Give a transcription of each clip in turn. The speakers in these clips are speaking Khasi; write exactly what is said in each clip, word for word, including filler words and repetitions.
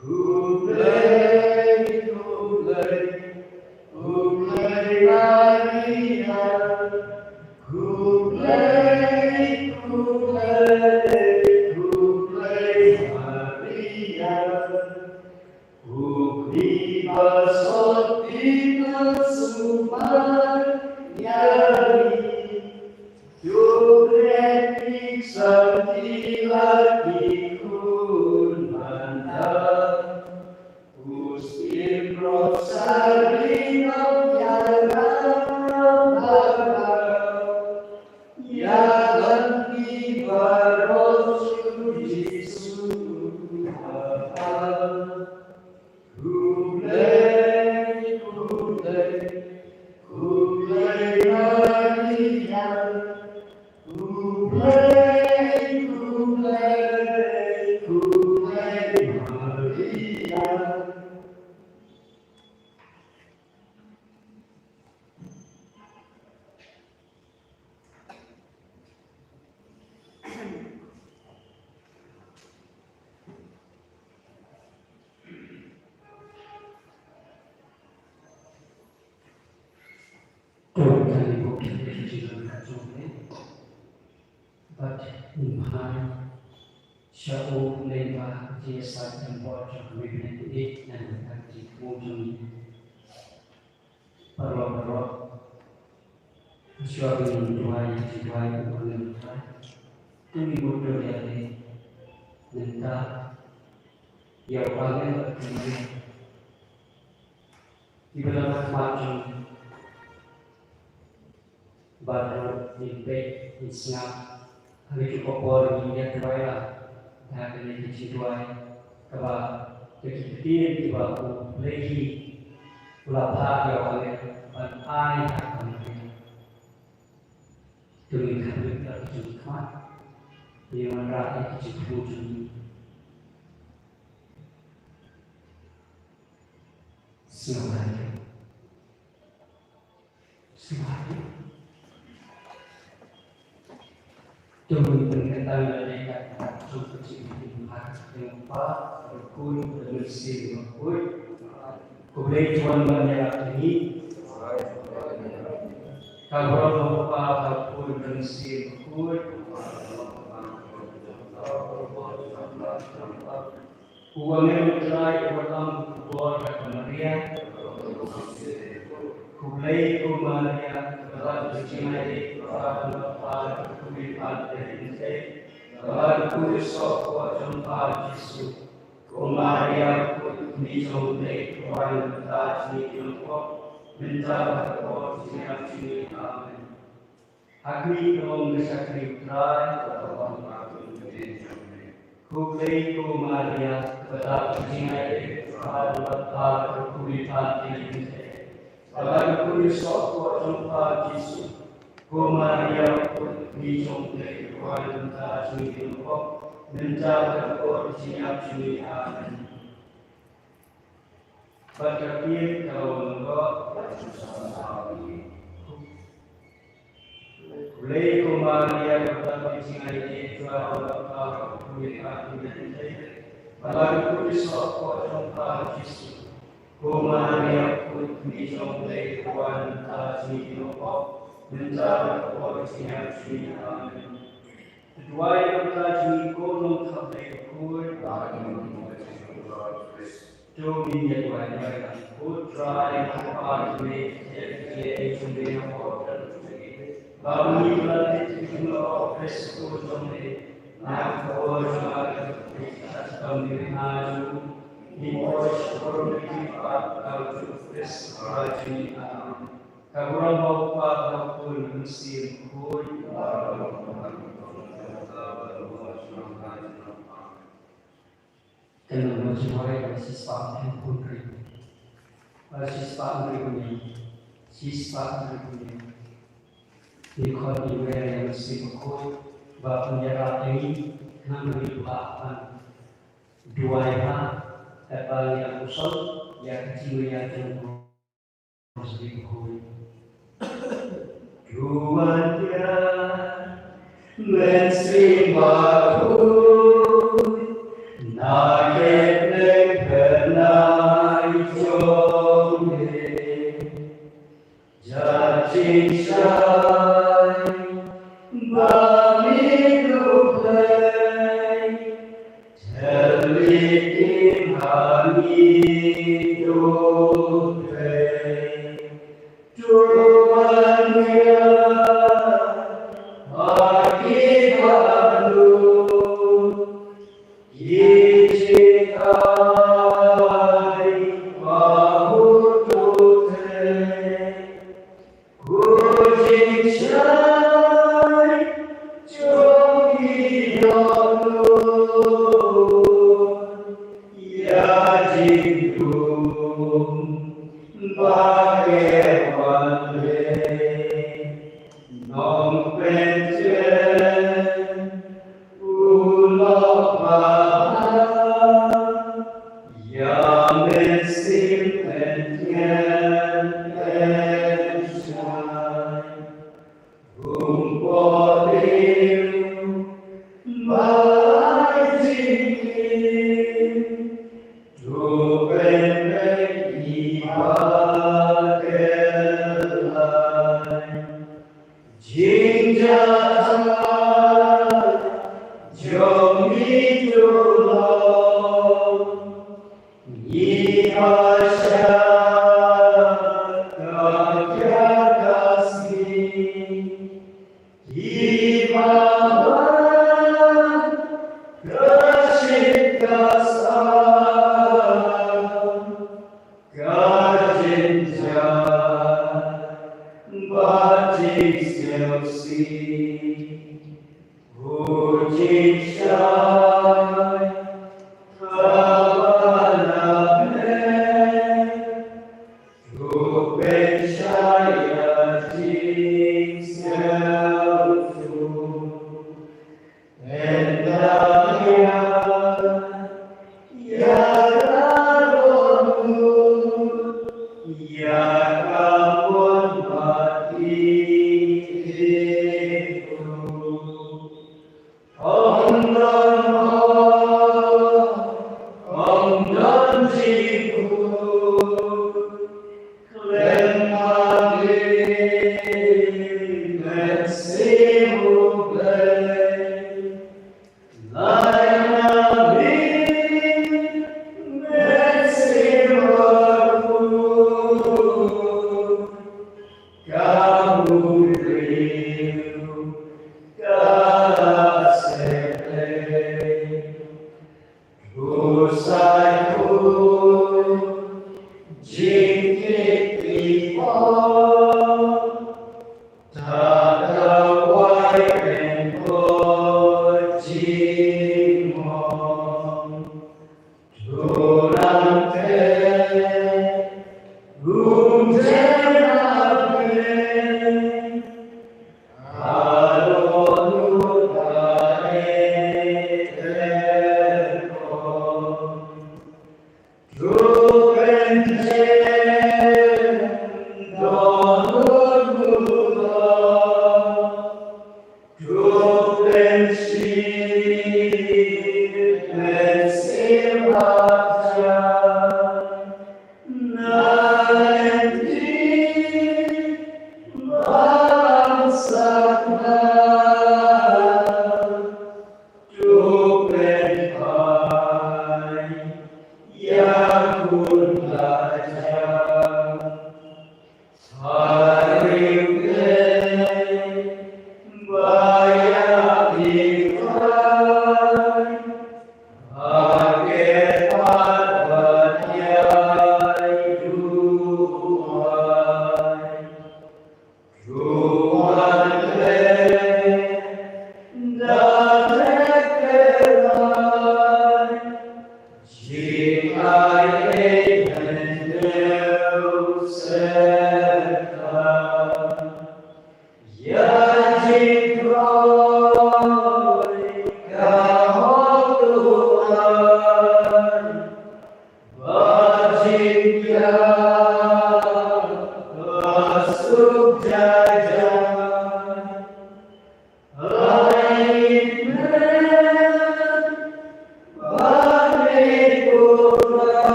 Khublei, khublei, khublei Maria. Khublei, khublei, khublei Maria. Khublei ba sot phi sumar ïa ngi. Khublei phi sangti la ki khun ban da. Us im rosari nong ïa rama. Ïa lynti baroh shu Jisu Baba. Khublei, khublei, khublei Maria. Khublei, khublei, khublei Maria. To kane ka jingkren ka jong me. Bad ngin phai sha u lyngba ka jingïasaid jong ka Mari Kynrad, na ka bynta ka jingthmu jong ngi. Paralok, paralok. Shuwa ban duwai, duwai u angel Trai. To ngin mutdur ïa lade. Nangta ïa u angel bad ka Maria kiba don ha khmat jong ngi. Bad ruh ngin peit, ngin sngap ha kajuh ka por, ngin ïa duwai la da kane ka jingduwai kaba, ka ki ktien kiba U Blei hi u la phah ïa u angel ban ai ha ka Maria. To ngin kham rit la ka jingkhmat, ngin wanrah ïa ka jingthmu jong ngi. Sngewbha. Sngewbha. To ngin pynkyntang ïa ka jingpynpaw jong U Blei, U Khun, U Mynsiem Bakhuid. Khublei to wan ban ïarap ïa ngi. Ka burom ha U Kpa, ha U Khun, U Mynsiem Bakhuid. U angel U Trai u wallam u khublei ha ka Maria. Khublei ko Maria, kaba don ka jingaiei, kaba don ka jingaiei, kaba don ka jingaiei. Kaba don ka jingaiei, Jisu. Ko Maria, ko Khun jong U Blei, ko wan bynta jong ngi ki nongpop, mynta bad ka por jingïap jong ngi. Amen. Ha khmih ka long ka shakri U Trai. Khublei ko Maria, kaba don ka jingaiei, kaba don ka jingaiei, kaba don ka jingaiei. Kaba don ka jingaiei, Jisu. Ko Maria, ko Khun jong U Blei, ko wan bynta jong ngi ki nongpop, mynta bad ka por jingïap jong ngi. Amen. Bad ka ktien ka la wan noh. Khublei ko Maria, kaba don ka jingaiei, Trai u don bad pha, ka dei phi ha ki khynnah. Bad ka dei ka jong pha u Jisu. Ko Maria, ko Khun jong U Blei, ko wan bynta jong ngi ki nongpop, mynta bad ka por jingïap jong ngi. Amen. Duwai ïa ka bynta jong ngi ko Nongthaw Blei bakhuid. To ngin ïa duwai. Ko Trai, ko Kpa jong ngi, ïa ka jingïeit jong me ha ka por kaba ngi. Ba ngi la leit sha ka jingïeit jong me. Na ka por jong me, ngi poi sha ka burom ka jingpynpaw ka jong U Khrist Trai jong ngi. Amen. Ka burom ha U Kpa, ha U Khun, ha U Mynsiem Bakhuid. Ka nang ba jingwai ba shispah hynriew. Ba shispah hynriew. Shispah hynriew. Khun, i Meri, ïa Mynsiem Bakhuid, ba pynïarap ïa ngi, khnang ba ngin duwai ha, bad ba ngin ïa kusol ïa ka jingmyntoi jong u Mynsiem Bakhuid. Duwai ïa Mynsiem Bakhuid, na ka bynta jong me. Ïa jingshai ba ngi duh lei, thylliej ïa ngi duh lei. To ban ïa ha ki ba duh Ki jingkhuslai ba u to te, u jingshai jong ki dohnud ïa jingdum ba ki wan leh. Nongpynjah u lok ba ïa Mynsiem Pynjah pynshai. Bun por lei ba ai jingim to pynbeit ïa ki ba kyllai. Jingjia jong ngi to long ngi ba shah ka kiar ka sngi, ki ba wan ka shit ka sah. Ka jingjia bad jingsiewsih, u jingshai kaba na bneng, to pynshai ïa jingsiewthuh. Ynda ïa ka dohnud, ïa ka mon bad ki kti, ym don hok, ym don jingkhuid. Khlem ha ki mynsiem U Blei, lait na ki mynsiem bakhuid, ka hynriew ka sepdeng. To sa ïakhuid jingkit jingkhroh, tad dawai pynbor jingmong. To nang theh um dei na bneng,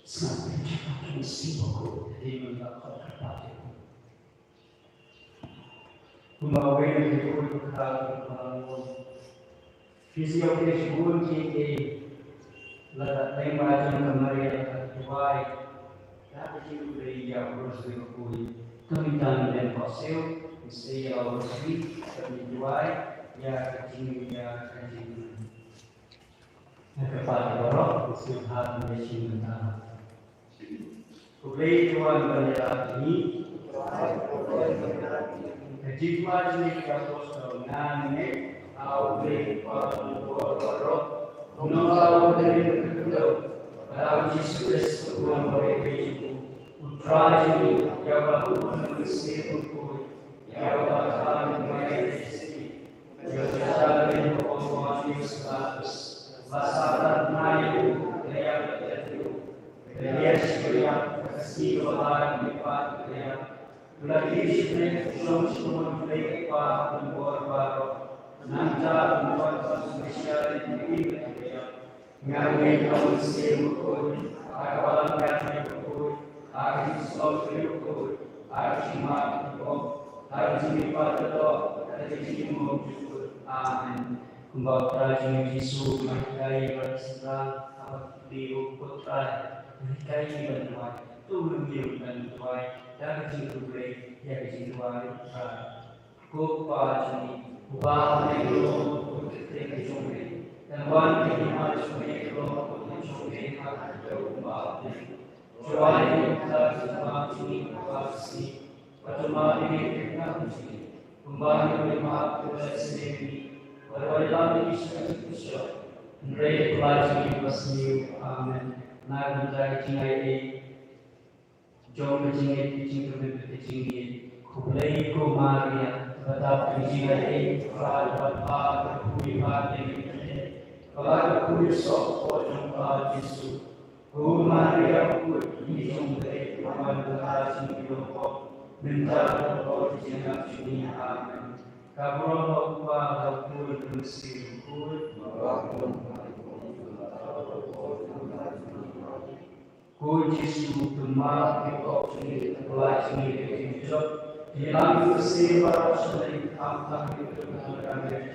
Sngap ïa ka jingpynshoi bakhuid, dei mynta bad kyrpad ïa u. Kumba wei na ki khun ka kha ki kha. Ki sngewthuh shibun ki, ki lada dei ma jong ka Maria ka duwai. Da ka jingduwai ïa u Rosary bakhuid. Ka mynta ngi dang kohnguh, ngi sei ïa u Rosary, ka jingduwai ïa ka jing, ïa ka jing. Ngi kyrpad ïa baroh, ngi sngewbha ban ïa shim bynta. Khublei Trai ban ïa ngi. Ka jingduwai jong ngi ka apostol, nga ngeit ha U Blei Kpa Baibor baroh, nongkhlaw, nongkhlaw, bad ha U Jisu Khrist u Nongpynïaid jong u, U Trai jong ngi, ïa uba bun ngi sngewbha ban khuid, ïa uba kha ban khuid. Nga ngeit ha U Mynsiem Bakhuid, ha ka balang katholik bakhuid, ha ka jingsngewsih bakhuid, ha ka jingmap bakhuid, ha ka jingmihpat jong ka doh, ha ka jingim bakhuid. Amen. Kumba U Trai jong ngi U Jisu u la hikai ïa ki synran haba ki kylli ïa u, Ko Trai, hikai ngi ban duwai, to ngin ïoh ban duwai da ka jingkhublei ïa ka jingduwai U Trai. Ko Kpa jong ngi uba ha bneng, ka long ka kyrteng ka jong me. Kan wan ka hima jong me, kan long ka kyrteng jong me ha ka kyrteng kumba ha bneng. Duwai ïa ngi mynta ka jingpang jong ngi kaba shisien, bad to map ïa ngi ki kyrdan jong ngi, kumba ngi ruh ngi map ïa kiba la sngewsih ïa ngi, bad wat ïalam ïa ngi sha ka jingpynshoi, hynrei to pynlait ïa ngi na ka bymman. Amen. Na ka bynta ka jingaiei jong ka jingngeit, ka jingkmen bad ka jingngeit. Khublei ko Maria, kaba dap ka jingaiei, U Trai u don bad pha, ka khuid bad ka jingngeit, kaba la khuid soh ka por jong pha Jisu. Ko Maria, khuid jong U Blei, to wan ban ïarap ïa ngi ki kynthei, mynta bad ha ka por jong ka jingïap jong ngi. Amen. Ka burom ha U Kpa, ha U Khun, ha U Mynsiem Bakhuid. Ko Jisu, to map ïa ki pop jong ngi, to pyllait ïa ngi na ka jingmut jong ka jingïalang. To ïalam ïa ki mynsiem baroh sha ka jingim kaba tang, to ïalam ïa ki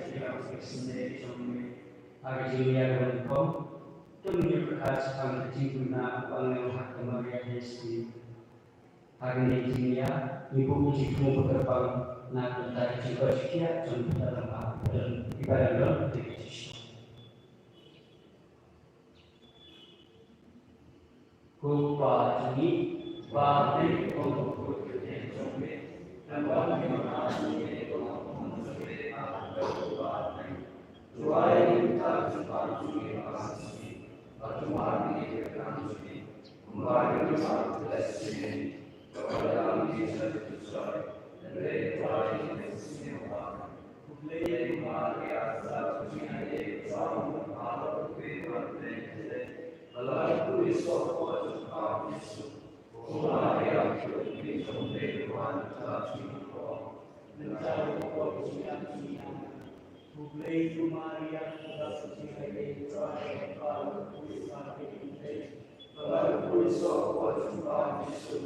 jong ngi ha ka jingïalang jong ngi. To ngin ïa pyrkhat shaphang ka jingduna u angel ha ka Maria Theisotti. Ha kane ka jingïalang, ngin buh ka jingthmu bakyrpang na ka bynta ka jingkoit jingkhiah jong ki paid rangbah, ki paid rangbah, ki paid rangbah. Ko Kpa jong ngi, ba ha bneng, to ong ka kyrteng jong me, to wan ka hima jong me, to ong ka burom jong me, ha ka khyndew kumba ha bneng. To ai ïa ngi mynta ka jingpang jong ngi kaba shisien, bad to map ïa ngi ki kyrdan jong ngi, kumba ngi ruh ngi map ïa ki kiba la sngewsih ïa ngi, bad wat ïalam ïa ngi sha ka jingpynshoi, hynrei to pynlait ïa ngi na ka jingsniew. Amen. Khublei ko Maria, kaba dap ka jingaiei, U Trai u don bad pha, ka khuid bad ka jingngeit, kaba la khuid soh ka por jong pha Jisu. Ko Maria, khuid jong U Blei, to wan ban ïarap ïa ngi ki kynthei, mynta bad ha ka por jong ka jingïap jong ngi. Amen. Khublei ko Maria, kaba dap ka jingaiei, U Trai u don bad pha, ka khuid bad ka jingngeit, kaba la khuid soh ka por jong pha Jisu.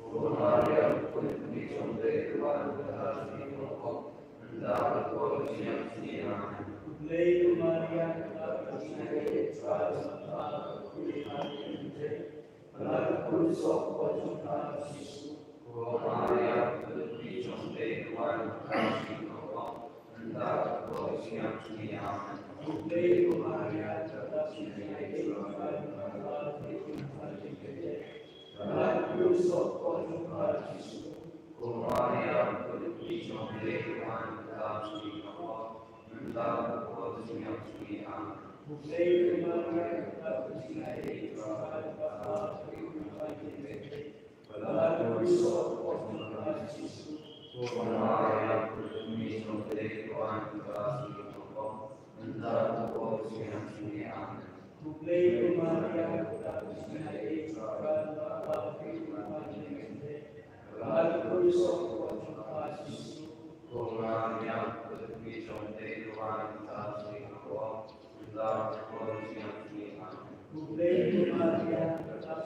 Ko Maria, khuid jong U Blei, to wan ban ïarap ïa ngi ki kynthei, mynta bad ha ka por jong ka jingïap jong ngi. Amen. Khublei ko Maria, kaba dap ka jingaiei, U Trai u don bad pha, ka khuid bad ka jingngeit, kaba la khuid soh ka por jong pha Jisu. Ko Maria, khuid jong U Blei, to wan ban ïarap ïa ngi ki kynthei, mynta bad ha ka por jong ka jingïap jong ngi. Amen. Khublei ko Maria, kaba dap ka jingaiei, U Trai u don bad pha, ka khuid bad ka jingngeit, kaba la khuid soh ka por jong pha Jisu. Ko Maria, khuid jong U Blei, to wan ban ïarap ïa ngi ki kynthei, mynta bad ha ka por jong ka jingïap jong ngi. Amen. Khublei ko Maria, kaba dap ka jingaiei, U Trai u don bad pha, ka khuid bad ka jingngeit, kaba la khuid soh ka por jong pha Jisu. Ko Maria, khuid jong U Blei, to wan ban ïarap ïa ngi ki kynthei, mynta bad ha ka por jong ka jingïap jong ngi. Amen. Khublei ko Maria, kaba dap ka jingaiei, U Trai u don bad pha, ka khuid bad ka jingngeit, kaba la khuid soh ka por jong pha Jisu. Ko Maria, khuid jong U Blei, to wan ban ïarap ïa ngi ki kynthei, mynta bad ha ka por jong ka jingïap jong ngi. Amen. Khublei ko Maria, kaba dap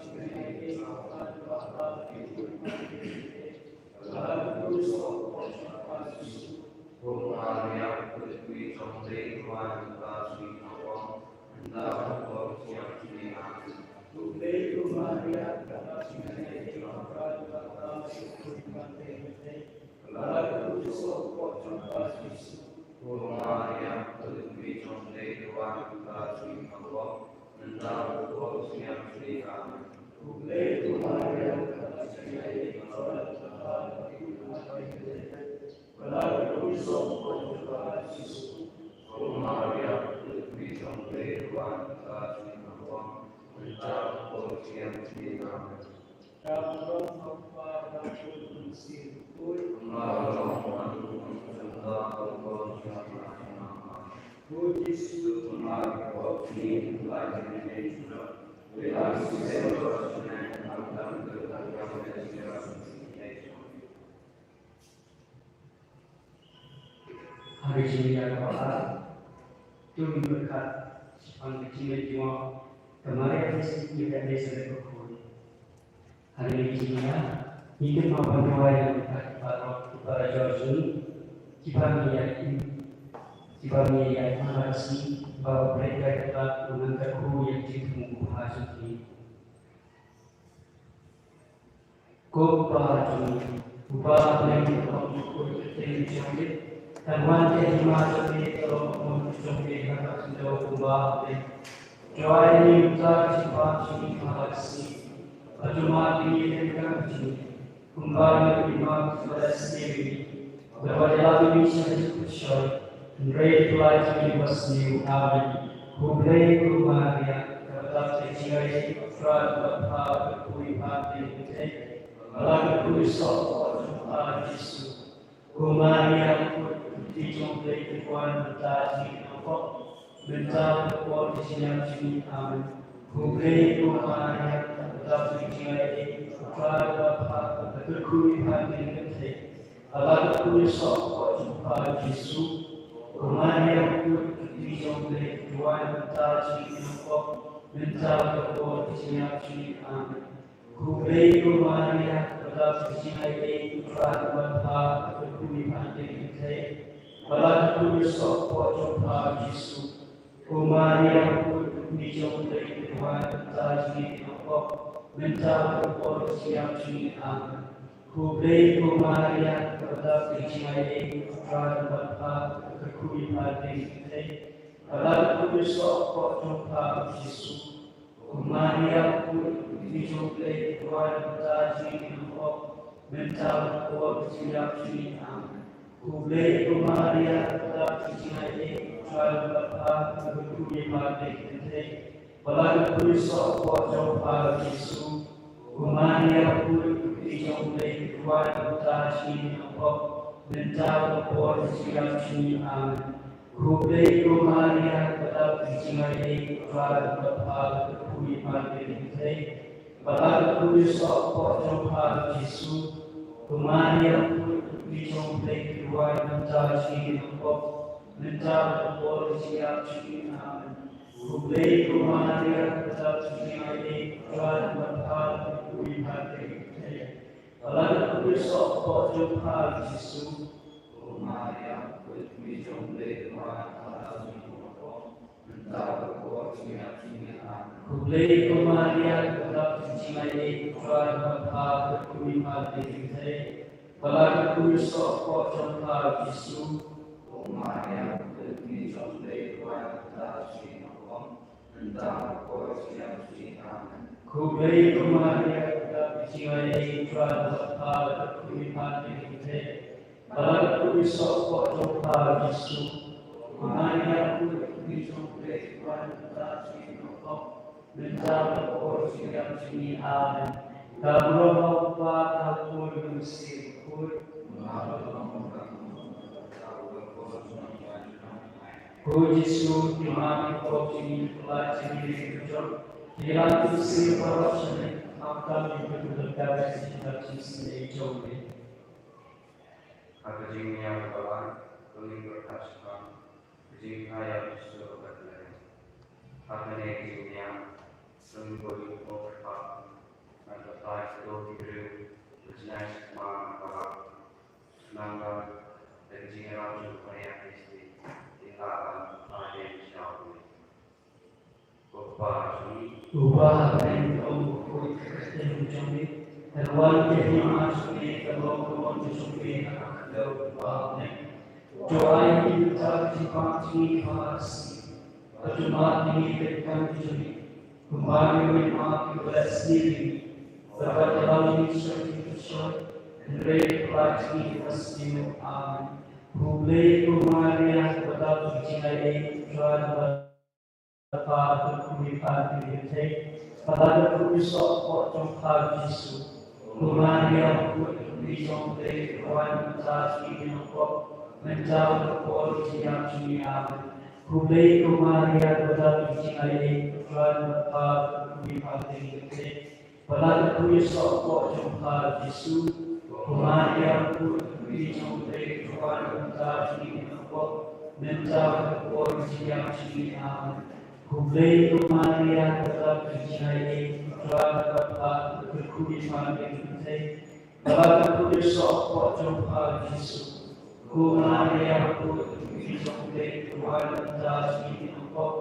Ha ka jingïaid kaba ar, to ngin pyrkhat shaphang ka jingïaid jingmut ka Maria Theisotti ïa ka Elizabeth bakhuid. Ha kane ka jingïaid, ngi kynmaw ban duwai ïa ki paralok, ki para jong ngi, kiba ngi ïa ki, kiba ngi ïa ki, kiba ngi ïa ki, kiba U Blei u la kyrkhu ïa ka jingthmu kaba ha jong ki. Ko Kpa jong ngi, uba ha bneng, ka long bakhuid ka ktien jong me, kan wan ka hima jong me, ka long kumno ha khyndew kumba ha bneng. To ai ïa ngi mynta ka jingpynbna jong ngi ha ka sngi, bad to map ïa ngi ki kyrdan jong ngi, kumba ngi la map ïa kiba la sniew ïa ngi. Bad wat ïalam ïa ngi sha ka jingpynshoi, hynrei to pynlait ïa ngi na ka basniew. Amen. Khublei ko Maria, kaba dap da ka jingaiei, U Trai u don bad pha, ka kyrkhu ïa pha ha ka kynthei, bad la ka kyrkhu u soh hapoh jong pha u Jisu. Ko Maria, ka motbeiñ jong U Blei, to duwai ïa ngi mynta ka sngi ba ngin ïaid hapoh, mynta bad haduh ka por ka jingïap jong ngi. Amen. Khublei ko Maria, kaba dap da ka jingaiei, U Trai u don bad pha, ka kyrkhu ïa pha ha ka kynthei, bad la ka kyrkhu u soh hapoh jong pha u Jisu. Ko Maria, ka motbeiñ jong U Blei, to duwai ïa ngi mynta ka sngi ba ngin ïaid hapoh, mynta bad haduh ka por ka jingïap jong ngi. Amen. Khublei ko Maria, kaba dap da ka jingaiei, U Trai u don bad pha, ka kyrkhu ïa pha ha ka kynthei, bad la ka kyrkhu u soh hapoh jong pha u Jisu. Ko Maria, ka motbeiñ jong U Blei, to duwai ïa ngi mynta ka sngi ba ngin ïaid hapoh, mynta bad haduh ka por ka jingïap jong ngi. Amen. Khublei ko Maria, kaba dap da ka jingaiei, U Trai u don bad pha, ka kyrkhu ïa pha ha ka kynthei, bad la ka kyrkhu u soh hapoh jong pha u Jisu. Ko Maria, ka motbeiñ jong U Blei, to duwai ïa ngi mynta ka sngi ba ngin ïaid hapoh, mynta bad haduh ka por ka jingïap jong ngi. Amen. Khublei ko Maria, kaba dap da ka jingaiei, U Trai u don bad pha, ka kyrkhu ïa pha ha ka kynthei, bad la ka kyrkhu u soh hapoh jong pha u Jisu. Ko Maria, ka motbeiñ jong U Blei, to duwai ïa ngi mynta ka sngi ba ngin ïaid hapoh, mynta bad haduh ka por ka jingïap jong ngi. Amen. Khublei ko Maria, kaba dap da ka jingaiei, U Trai u don bad pha, ka kyrkhu ïa pha ha ka kynthei, bad la ka kyrkhu u soh hapoh jong pha u Jisu. Ko Maria, ka motbeiñ jong U Blei, to duwai ïa ngi mynta ka sngi ba ngin ïaid hapoh, mynta bad haduh ka por ka jingïap jong ngi. Amen. Khublei ko Maria, kaba dap da ka jingaiei, U Trai u don bad pha, ka kyrkhu ïa pha ha ka kynthei, bad la ka kyrkhu u soh hapoh jong pha u Jisu. Ko Maria, ka motbeiñ jong U Blei, to duwai ïa ngi mynta ka sngi ba ngin ïaid hapoh, mynta bad haduh ka por ka jingïap jong ngi. Amen. Khublei ko Maria, kaba dap da ka jingaiei, U Trai u don bad pha, ka kyrkhu ïa pha ha ka kynthei, bad la ka kyrkhu u soh hapoh jong pha u Jisu. Ko Maria, ka motbeiñ jong U Blei, to duwai ïa ngi mynta ka sngi ba ngin ïaid hapoh, mynta bad haduh ka por ka jingïap jong ngi. Amen. Khublei ko Maria, kaba dap da ka jingaiei, U Trai u don bad pha, ka kyrkhu ïa pha ha ka kynthei, bad la ka kyrkhu u soh hapoh jong pha u Jisu. Ko Maria, ka motbeiñ jong U Blei, to duwai ïa ngi mynta ka sngi ba ngin ïaid hapoh, mynta bad haduh ka por ka jingïap jong ngi. Amen. Ka burom ha U Kpa, ha U Khun bad ha U Mynsiem Bakhuid. Ko Jisu, to map ïa ki pop jong ngi, to pynlait jong ngi ha ka jingdon. To ïalam ïa ngi sha ka jingpynlong, sha ka jingpynlong. Ha ka jingïap kaba ar, to ngin pyrkhat shaphang ka jingïaid ïa u Jisu ha ka tnat. Ha kane ka jingïaid, to ngin buh ïa u Kpa Jnai sma na ka bak. Nangta da ka jingïarap jong ka Maria Theisotti, ngin lah ban ïa sha U Blei. Ko Kpa jong ngi, uba ha bneng, to ong ka kyrteng jong me, to wan ka hima jong me, to long ka mon jong me ha ka khyndew uba ha bneng. To ai ïa ngi mynta ka jingpang jong ngi kaba ar sngi. Bad to map ïa ngi ki kyrdan jong ngi, kumba ngi ruh ngi map ïa kiba leh sniew ïa ngi. Bad wat ïalam ïa ngi sha ka jingpyrshah, hynrei to pyllait ïa ngi na ka sniew. Amen. Khublei ko Maria, kaba dap da ka jingaiei, U Trai uba ha bad ka kyrkhu ïa phi ha ki kynthei. Bad la ka kyrkhu ïa u soh kpoh jong pha U Jisu. Ko Maria, u kyrkhu jong U Blei, to wan mynta ha ngi ki nongpop, mynta bad ha ka por jong ka jingïap jong ngi. Amen. Khublei ko Maria, kaba dap da ka jingaiei, U Trai uba ha bad ka kyrkhu ïa phi ha ki kynthei. Bad la ka kyrkhu ïa u soh kpoh jong pha U Jisu. Ko Maria, u kyrkhu jong U Blei, to wan mynta ha ngi ki nongpop, mynta bad ha ka por jong ka jingïap jong ngi. Amen. Khublei ko Maria, kaba dap da ka jingaiei, U Trai uba ha bad ka kyrkhu ïa phi ha ki kynthei. Bad la ka kyrkhu ïa u soh kpoh jong pha U Jisu. Ko Maria, u kyrkhu jong U Blei, to wan mynta ha ngi ki nongpop,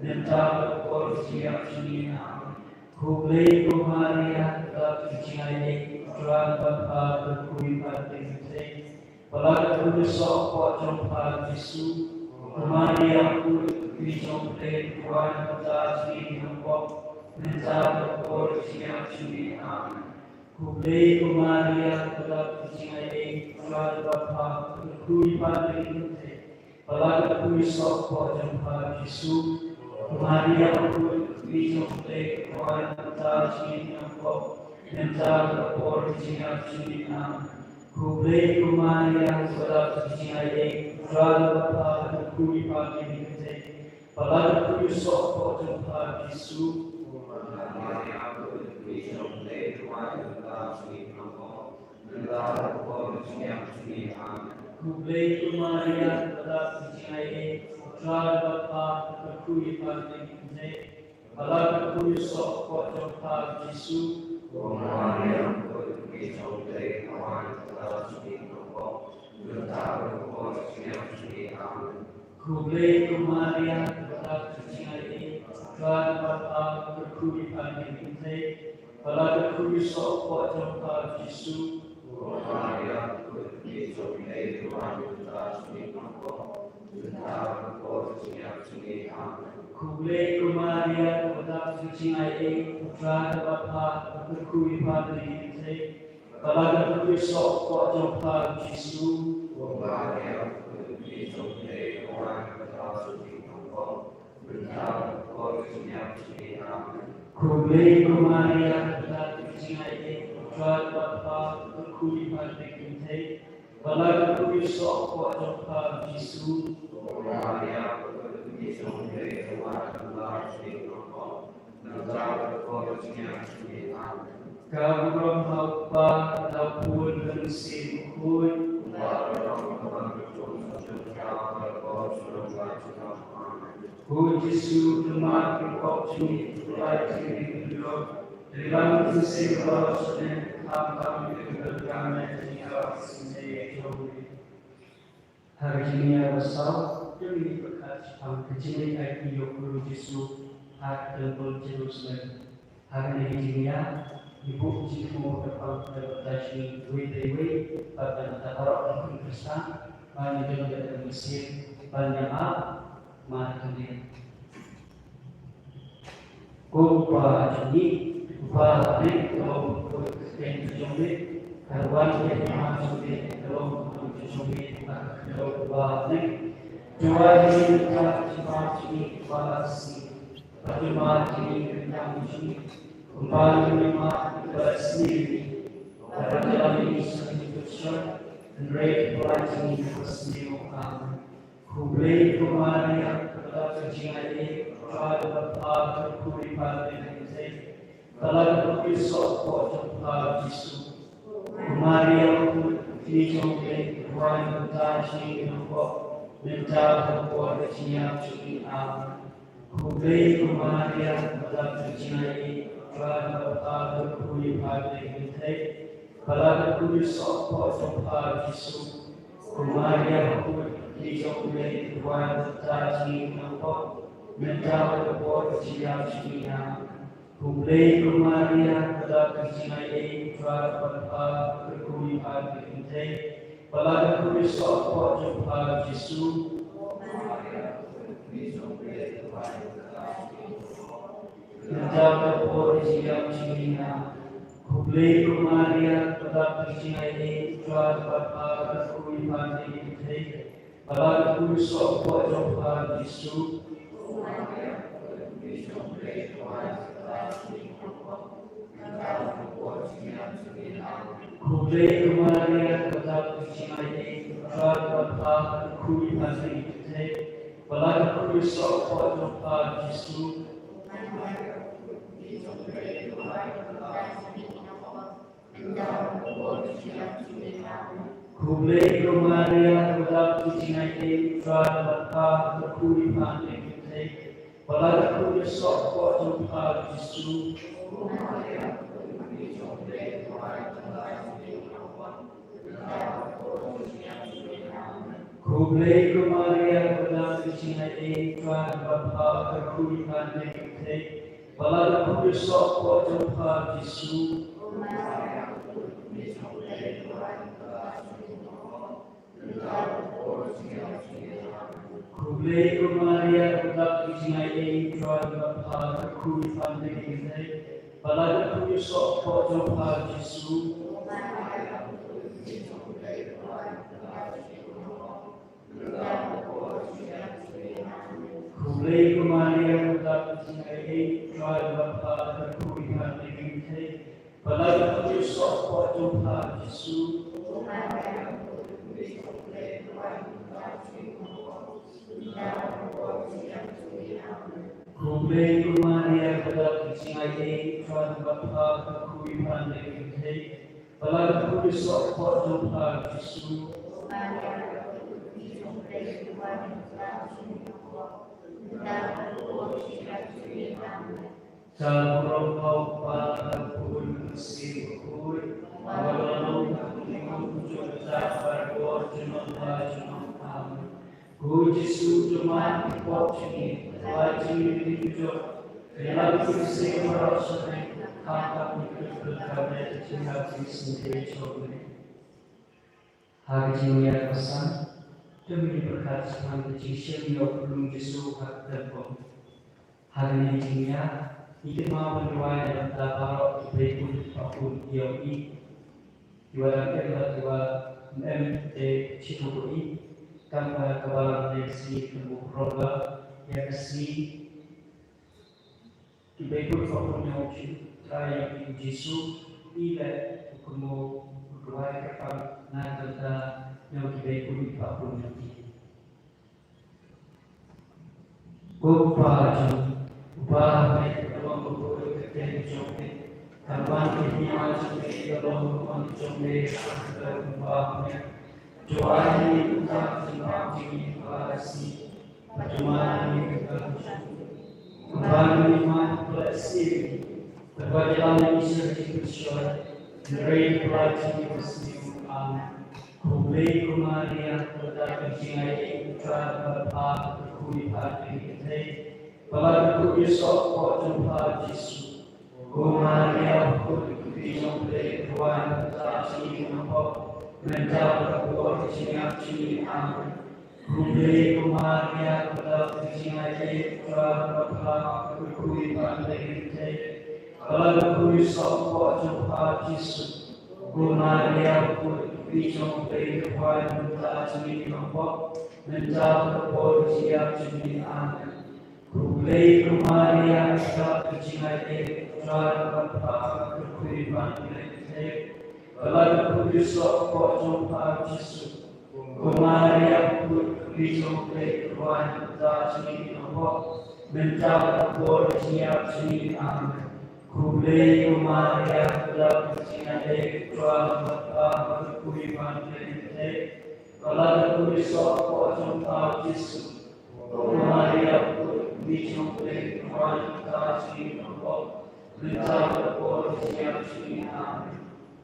mynta bad ha ka por jong ka jingïap jong ngi. Amen. Khublei ko Maria, kaba dap da ka jingaiei, U Trai uba ha bad ka kyrkhu ïa phi ha ki kynthei. Bad la ka kyrkhu ïa u soh kpoh jong pha U Jisu. Ko Maria, u kyrkhu jong U Blei, to wan mynta ha ngi ki nongpop, mynta bad ha ka por jong ka jingïap jong ngi. Amen. Khublei ko Maria, kaba dap da ka jingaiei, U Trai uba ha bad ka kyrkhu ïa phi ha ki kynthei. Bad la ka kyrkhu ïa u soh kpoh jong pha U Jisu. Ko Maria, u kyrkhu jong U Blei, to wan mynta ha ngi ki nongpop, mynta bad ha ka por jong ka jingïap jong ngi. Amen. Khublei ko Maria, kaba dap da ka jingaiei, U Trai uba ha bad ka kyrkhu ïa phi ha ki kynthei. Bad la ka kyrkhu ïa u soh kpoh jong pha U Jisu. Ko Maria, u kyrkhu jong U Blei, to wan mynta ha ngi ki nongpop, mynta bad ha ka por jong ka jingïap jong ngi. Amen. Khublei ko Maria, kaba dap da ka jingaiei, U Trai uba ha bad ka kyrkhu ïa phi ha ki kynthei. Bad la ka kyrkhu ïa u soh kpoh jong pha U Jisu. Ko Maria, u kyrkhu jong U Blei, to wan mynta ha ngi ki nongpop, mynta bad ha ka por jong ka jingïap jong ngi. Amen. Khublei ko Maria, kaba dap da ka jingaiei, U Trai uba ha bad ka kyrkhu ïa phi ha ki kynthei. Bad la ka kyrkhu ïa u soh kpoh jong pha U Jisu. Ko Maria, u kyrkhu jong U Blei, to wan mynta ha ngi ki nongpop, mynta bad ha ka por jong ka jingïap jong ngi. Amen. Khublei ko Maria, kaba dap da ka jingaiei, U Trai uba ha bad ka kyrkhu ïa phi ha ki kynthei. Bad la ka kyrkhu ïa u soh kpoh jong pha U Jisu. Ko Maria, u kyrkhu jong U Blei, to wan mynta ha ngi ki nongpop, mynta bad ha ka por jong ka jingïap jong ngi. Amen. Khublei ko Maria, kaba dap da ka jingaiei, U Trai uba ha bad ka kyrkhu ïa phi ha ki kynthei. Bad la ka kyrkhu ïa u soh kpoh jong pha U Jisu. Ko Maria, u kyrkhu jong U Blei, to wan mynta ha ngi ki nongpop, mynta bad ha ka por jong ka jingïap jong ngi. Amen. Ka burom ha U Kpa, ha U Khun, ha U Mynsiem Bakhuid. Kumba ka long, kumba ka jong, jong, jong, jong, jong, jong, jong, jong, jong. Ko Jisu, to map ïa ki pop jong ngi, to pyllait ïa ngi na ka jingduh. To ïalam ïa ngi sha ka dur jong u Diabol, to kham tang ïa ngi na ka bynta ka jingïaid. Ha ka jingïaid basaw, to ngin ïa pyrkhat shaphang ka jingleit aiti ïa u Jisu ha ka templ Jerusalem. Ha kane ka jingïaid, ngi buh jingthmu kyrpang ïa ka bynta jong ngi iwei pa iwei, bad na ka bynta baroh ki khun Khristan ba ngi don bad ka mynsiem ban ïa map. Mar kane. Ko Kpa jong ngi, uba ha bneng, to ong ka kyrteng jong me, to wan ka hima jong me, to long ka burom jong me ha ka khyndew uba ha bneng. To ai ïa ngi mynta ka jingpang jong ngi kaba ar sngi. Bad to map ïa ngi ki kyrdan jong ngi, kumba ngi ruh ngi map ïa kiba leh sniew ïa ngi. Bad wat ïalam ïa ngi sha ka jingpyrshah, hynrei to pyllait ïa ngi na kaba sniew. Amen. Khublei ko Maria, kaba dap da ka jingaiei, U Trai uba ha bad ka, to kyrkhu ïa pha ha ki kynthei. Bad la ka kyrkhu ïa u soh kpoh jong pha U Jisu. Ko Maria, u kyrkhu jong U Blei, to wan mynta ha ngi ki nongpop, mynta bad ha ka por ka jingïap jong ngi. Amen. Khublei ko Maria, kaba dap da ka jingaiei, U Trai uba ha bad ka, to kyrkhu ïa pha ha ki kynthei. Palat ka khuid soh poh jong pha Jisu. Ko Maria bakhuid, khuid jong U Blei, duwai ïa ngi kita ki nongpop, mynta bad ha ka por ka jingïap jong ngi. Amen. Khublei ko Maria, ka dap ka jingaiei, U Trai u don bad pha, ka kyrkhu ïa pha ka dei ka kynthei. Palat ka khuid soh poh jong pha Jisu. Khublei ko Maria, ka dap ka jingaiei, U Trai u don bad pha, ka kyrkhu ïa pha ka dei ka kynthei. Palat ka khuid soh poh jong pha Jisu. Khublei ko Maria, ka dap ka jingaiei, U Trai u don bad pha, ka kyrkhu ïa pha ka dei ka kynthei. Palat ka khuid soh poh jong pha Jisu. Khublei ko Maria, ka dap ka jingaiei, U Trai u don bad pha, ka kyrkhu ïa pha ka dei ka kynthei. Palat ka khuid soh poh jong pha Jisu. Khublei ko Maria, ka dap ka jingaiei, U Trai u don bad pha, ka kyrkhu ïa pha ka dei ka kynthei. Palat ka khuid soh poh jong pha Jisu. Khublei ko Maria, ka dap ka jingaiei, U Trai u don bad pha, ka kyrkhu ïa pha ka dei ka kynthei. Palat ka khuid soh poh jong pha Jisu. Khublei ko Maria, ka dap ka jingaiei, U Trai u don bad pha, ka kyrkhu ïa pha ka dei ka kynthei. Palat ka khuid soh poh jong pha Jisu. Khublei ko Maria, ka dap ka jingaiei, U Trai u don bad pha, ka kyrkhu ïa pha ka dei ka kynthei. Palat ka khuid soh poh jong pha Jisu. Ka burom ha u Kpa, ha u Khun, ha u Mynsiem Bakhuid, uba la long, uba kumjuh, uba kumjuh, uba kumjuh, uba kumjuh. Amen. Ko Jisu, to man ïa ki pop jong ngi, to ai jong ngi ka jingmut. Ïalam ïa ki bseiñ baroh sha ngi, khamtam ïa ki bseiñ baroh sha ngi. Ha ka jingïaid basan, to ngin ïa pyrkhat shaphang ka jingshem ïa u Blei Jisu ha ka templ. Ha kane ka jingïaid, ngi kynmaw ban duwai na ka bynta baroh kiba ïakut ïa u, kiba dang im bad kiba ym em te shito ïa u, kam ka kaba ngi ïa ka sngi kynmaw baroh ba ïa ka sngi kiba ïakut ïa u Trai Jisu, ngi leh u kynmaw, u duwai kyrpang na ka bynta kiba ïakut ïa u. Ko Kpa jong ngi, uba ha bneng, ka long ka burom ka kyrteng jong me, kan wan ka hima jong me, ka long ka mon jong me ha ka kyrteng jong me. To ai ha ngi mynta ka jingbam jong ngi kaba ar sngi, bad to mad ha ngi ka kyrdan jong ngi, kumba ngi mad ha kiba la ïasyllok ïa ngi, bad wat ïalam ïa ngi sha ka jingpynshoi, hynrei to pynlait ïa ngi na ka sngi. Amen. Khublei ko Maria, ka dap ka jingaiei, U Trai u don bad pha, ka kyrkhu ïa pha ka dei ka kynthei. Palat ka khuid soh poh jong pha Jisu. Ko Maria bakhuid, ka kmie jong U Blei, duwai ïa ngi kita ki nongpop, mynta bad ha ka por ka jingïap jong ngi. Amen. Khublei ko Maria, ka dap ka jingaiei, U Trai u don bad pha, ka kyrkhu ïa pha ka dei ka kynthei. Palat ka khuid soh poh jong pha Jisu. Ko Maria bakhuid, ka kmie jong U Blei, duwai ïa ngi kita ki nongpop, mynta bad ha ka por ka jingïap jong ngi. Amen. Khublei ko Maria, ka dap ka jingaiei, U Trai u don bad pha, ka kyrkhu ïa pha ka dei ka kynthei. Palat ka khuid soh poh jong pha Jisu. Ko Maria bakhuid, ka kmie jong U Blei, duwai ïa ngi kita ki nongpop, mynta bad ha ka por ka jingïap jong ngi. Amen. Khublei ko Maria, ka dap ka jingaiei, U Trai u don bad pha, ka kyrkhu ïa pha ka dei ka kynthei. Palat ka khuid soh poh jong pha Jisu. Ko Maria bakhuid, ka kmie jong U Blei, duwai ïa ngi kita ki nongpop, mynta bad ha ka por ka jingïap jong ngi. Amen.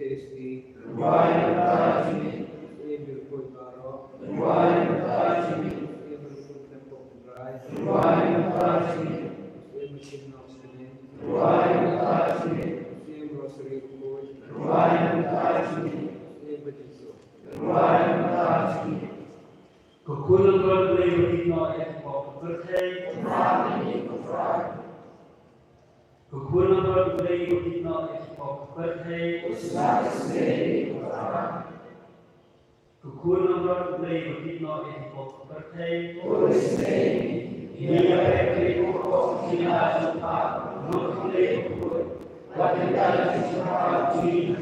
Esti. Rwai na ka jingim. Esti, Baroh. Rwai na ka jingim. Esti, Baroh. Rwai na ka jingim. Esti, Baroh. Rwai na ka jingim. Esti, Baroh. Rwai na ka jingim. Esti, Baroh. Rwai na ka jingim. Ko khun nongpynim Blei ba tip noh ïa ki pop ka pyrthei. Ko khun nongpynim Blei ba tip noh ïa ki pop ka pyrthei. Ko khun nongpynim Blei ba tip noh ïa ki pop ka pyrthei. Ïa ka pyrthei ko pop ki la jong ka. Nongpynim Blei ko khun. Wat ïa ka jingpynim.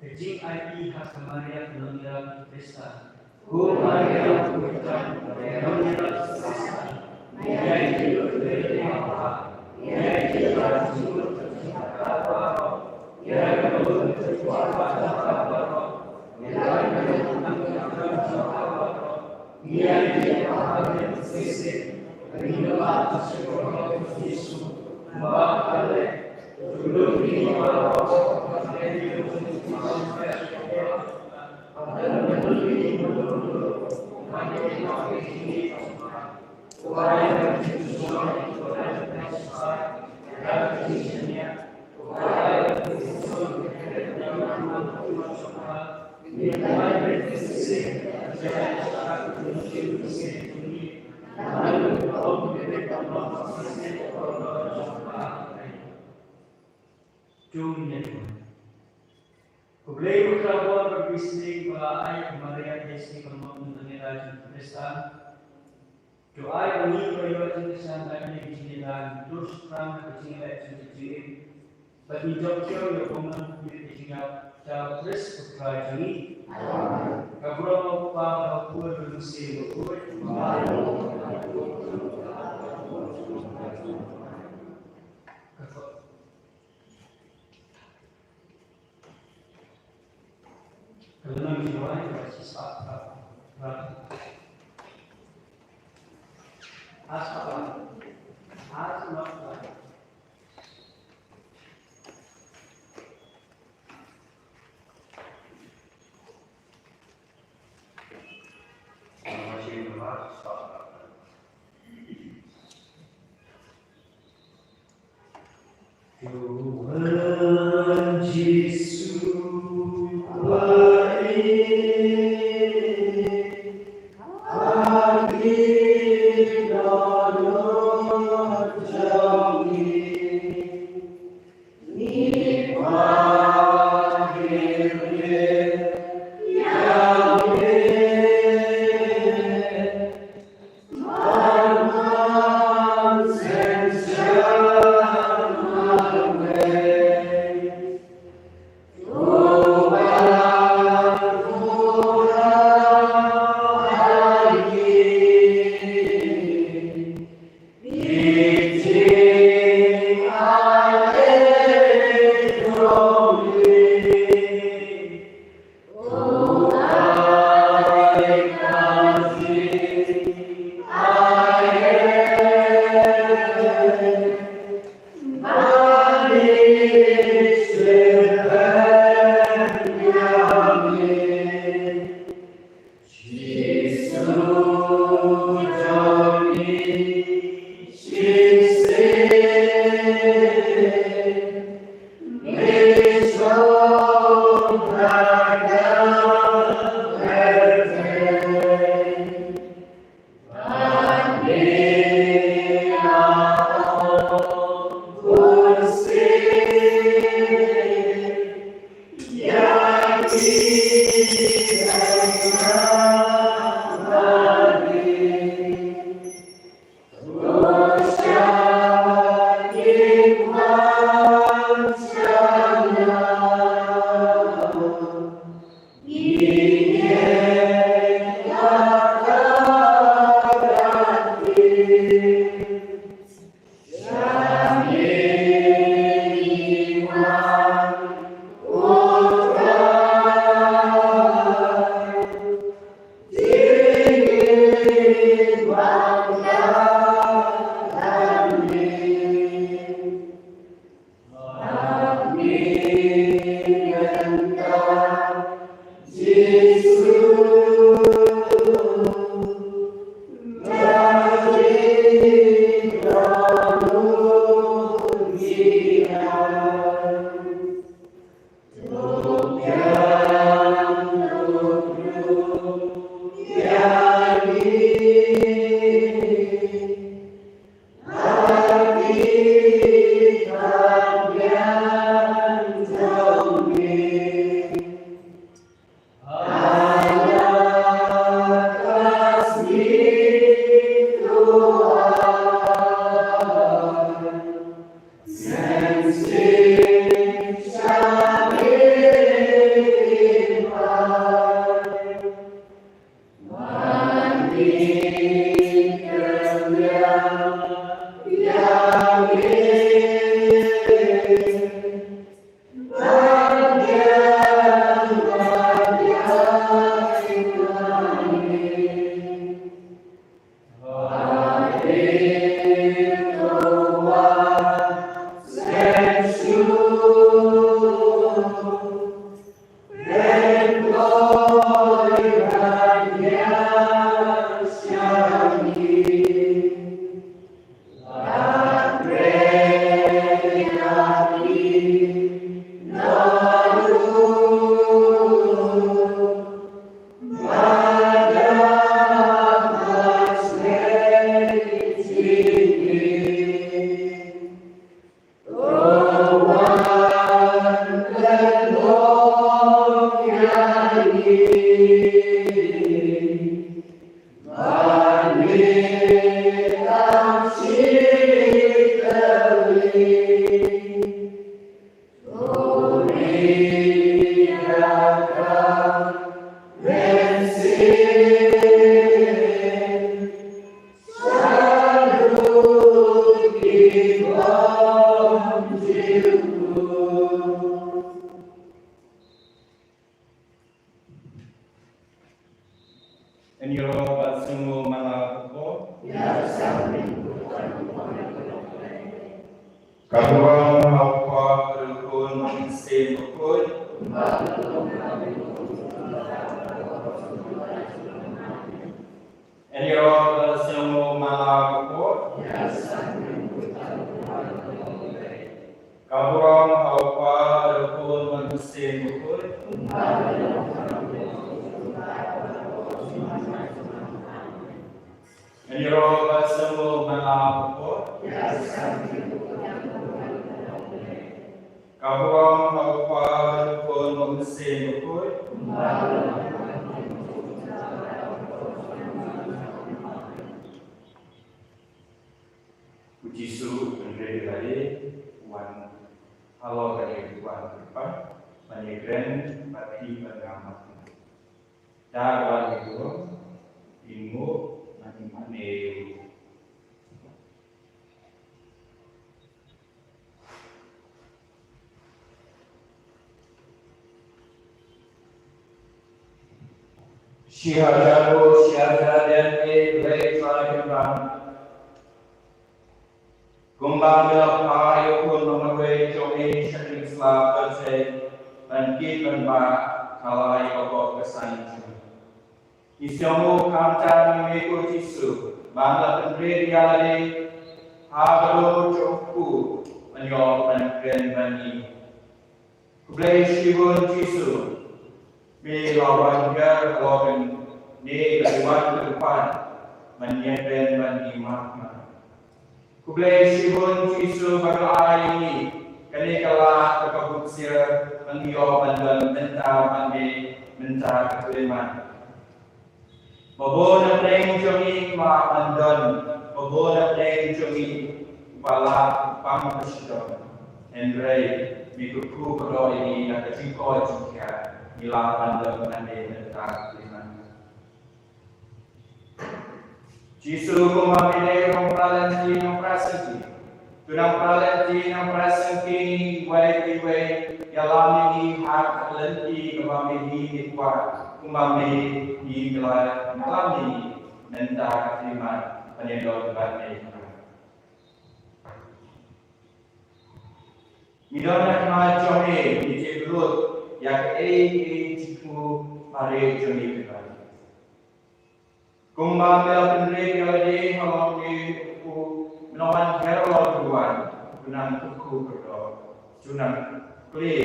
Ka jingaiei ha ka Maria ka nongïalam ki Khristan. Ko Maria, ko Maria, ko Maria, ko Maria, Khublei u Trai Blei ba la ai ïa ka Maria ka dei ka map na ka bynta jong ki Khristan. To ai ba ngi kiba ïoh jingkyrshan da kane ka jingïada, ngin tur shaphrang ha ka jingïaleh jong ka jingim. Bad ngin jop khiew ïa u bymman bad ka jingïap jong u Khrist u Trai jong ngi. Ka burom u Kpa bad u Khun bad u Mynsiem Bakhuid. Tuhan Jisu, Ngi ïoh ban sngew ma nga baroh. Ka burom ha u Kpa, ha u Khun, ha u Mynsiem Bakhuid. Ngi ïoh ban sngew ma nga baroh. Ka burom ha u Kpa, ha u Khun, ha u Mynsiem Bakhuid. Ngi ïoh ban sngew ma nga baroh. Ka burom ha u Kpa, ha u Khun, ha u Mynsiem Bakhuid. U Jisu u hynrei u la ïaid wan halor kane ka duwan kyrpad ban ïakren bad phi bad nga markhmat. Da ka duwan kyrpad, phin nguh, nangta phin mane ïa u. Shi hajar bud, shi hajar dien, eh Blei Trai Kynrad. Kumba me la phah ïa u Khun bamarwei jong me sha ka ïing sla pyrthei, ban kit ban bah ha la ka pop ka saiñ jong me. Ngi sngew kham tam ïa me ko Jisu, ba me la pynrit ïa lade ha ka dur jong u kpu ban ïoh ban kren bad ngi. Khublei shibun Jisu, me la wan hiar halor kane ka liwan ka duwan ban ïakren bad ngi map map. Khublei shibun Jisu ba ka ai ïa ngi kane ka lad ka bunsien ban ïoh ban don mynta bad me mynta ka khyllipmat. Ba bun na pdeng jong ngi map ban don, ba bun na pdeng jong ngi ba lah ban pang ka shitom. Hynrei me kyrkhu kyrdoh ïa ngi da ka jingkoit jingkhiah, ngi lah ban don bad me mynta ka khyllipmat. Jisu, kumba me dei u nongpra lynti nongpra syngkien, to nang pra lynti nang pra syngkien ïa ngi iwei pa iwei. Ïalam ïa ngi ha ka lynti kaba me hi me kwah, kumba me hi me la ïalam ïa ngi mynta ka khyllipmat ban ïadon bad me. Ngi don ha khmat jong me, ngi tip lut ïa kaei kaei jingkyrkhu ba rit jong ngi, Kynrad. Kumba me la pynrit ïa lade halor kane u kpu, me la wan hiar halor kane ka duwan, to nang kyrkhu kyrdoh, to nang plie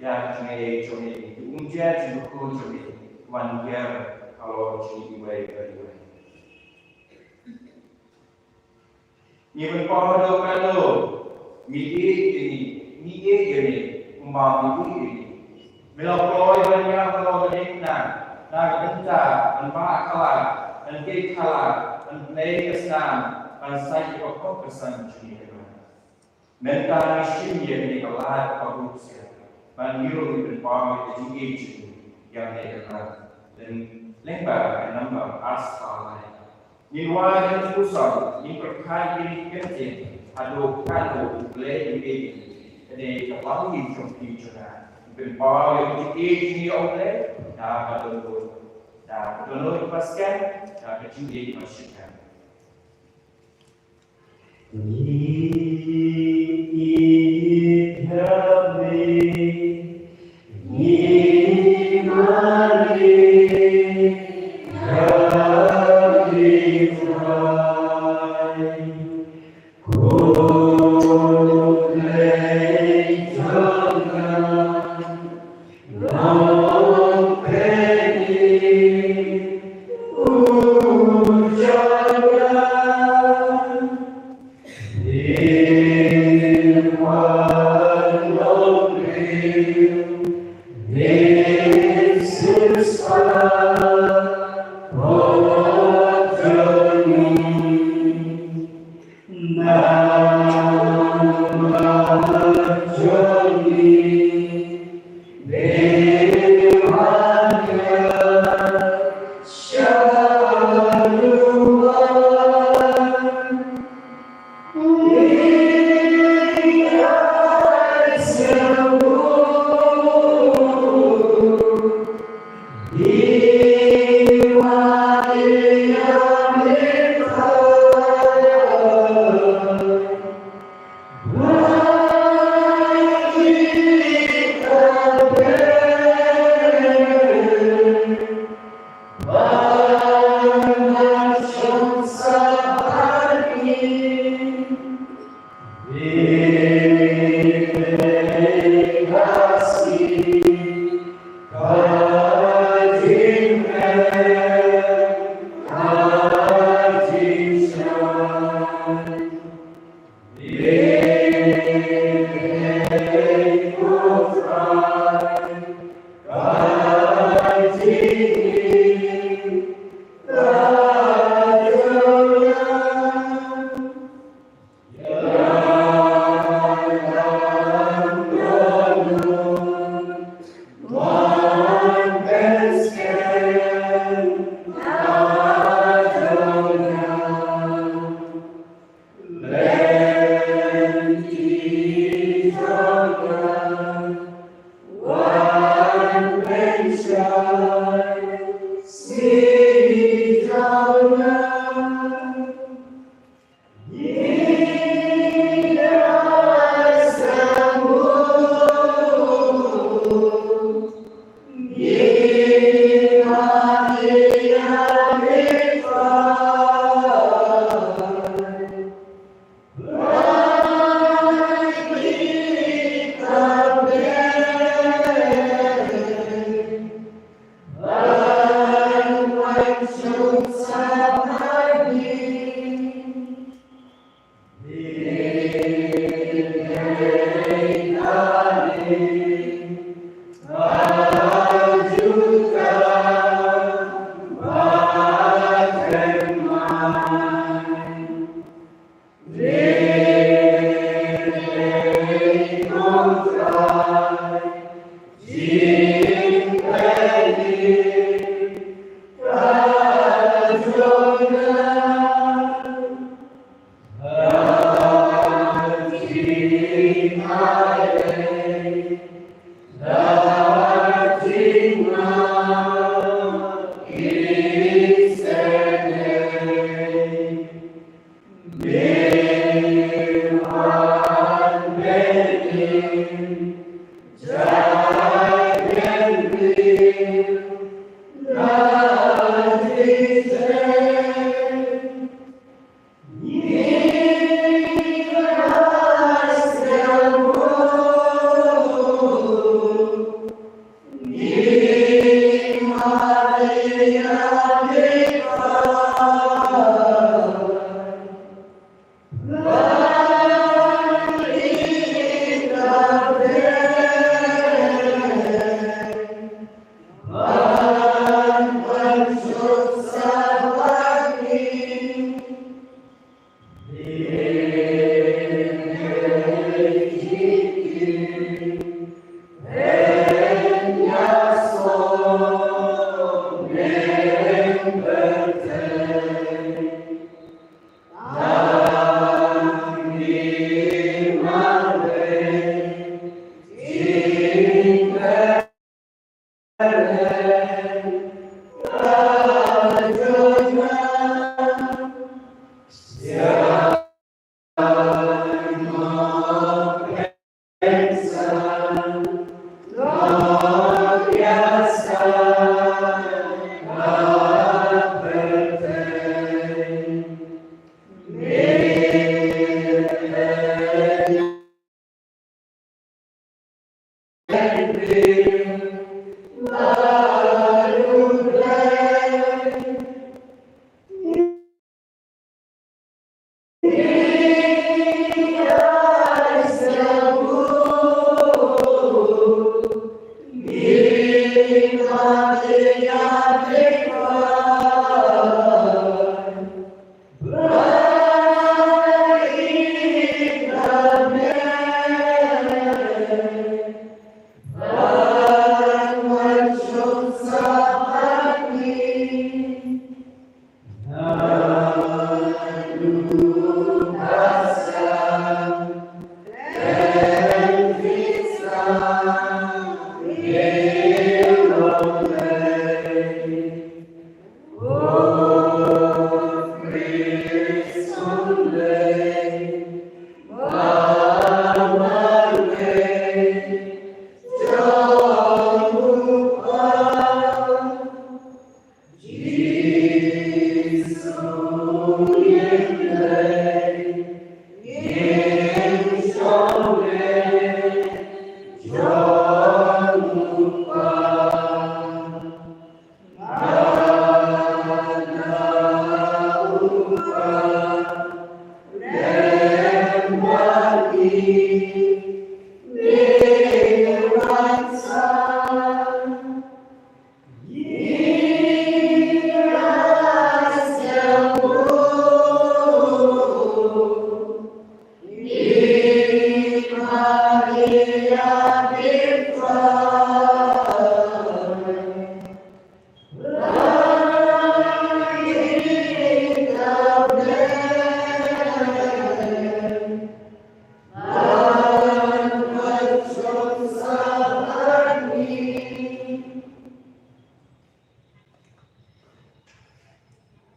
ïa ka jingaiei jong me, to umjer jingkyrkhu jong me, wan hiar halor jong ngi iwei pa iwei. Ngi pynpaw haduh katno me ïeit ïa ngi, ngi ïeit ïa me kumba me ïeit ïa ngi. Me la kloi ban ïap halor kane ka ding, na ka bynta ban bah khala, ban kit khala, ban pynleit ka snam, ban sait ïa ka pop ka san jong ngi, Kynrad. Mynta ngi shim ïa kane ka lad kaba bunsien, ba ngi ruh ngin pynpaw ïa ka jingïeit jong ngi ïa me, Kynrad. Lyng, lyngba ka namba arspah lai. Ngin wad ïa ka jingkhuslai, ngin pyrkhat ïa kine ki kyntien, haduh katno U Blei u ïeit ïa ngi. Ka dei ka bynta jong phi jong nga. Ngin pynpaw ïa ka jingïeit jong ngi ïa U Blei da ka dohnud, da ka dohnud kaba skhem, da ka jingïeit kaba shangaiñ.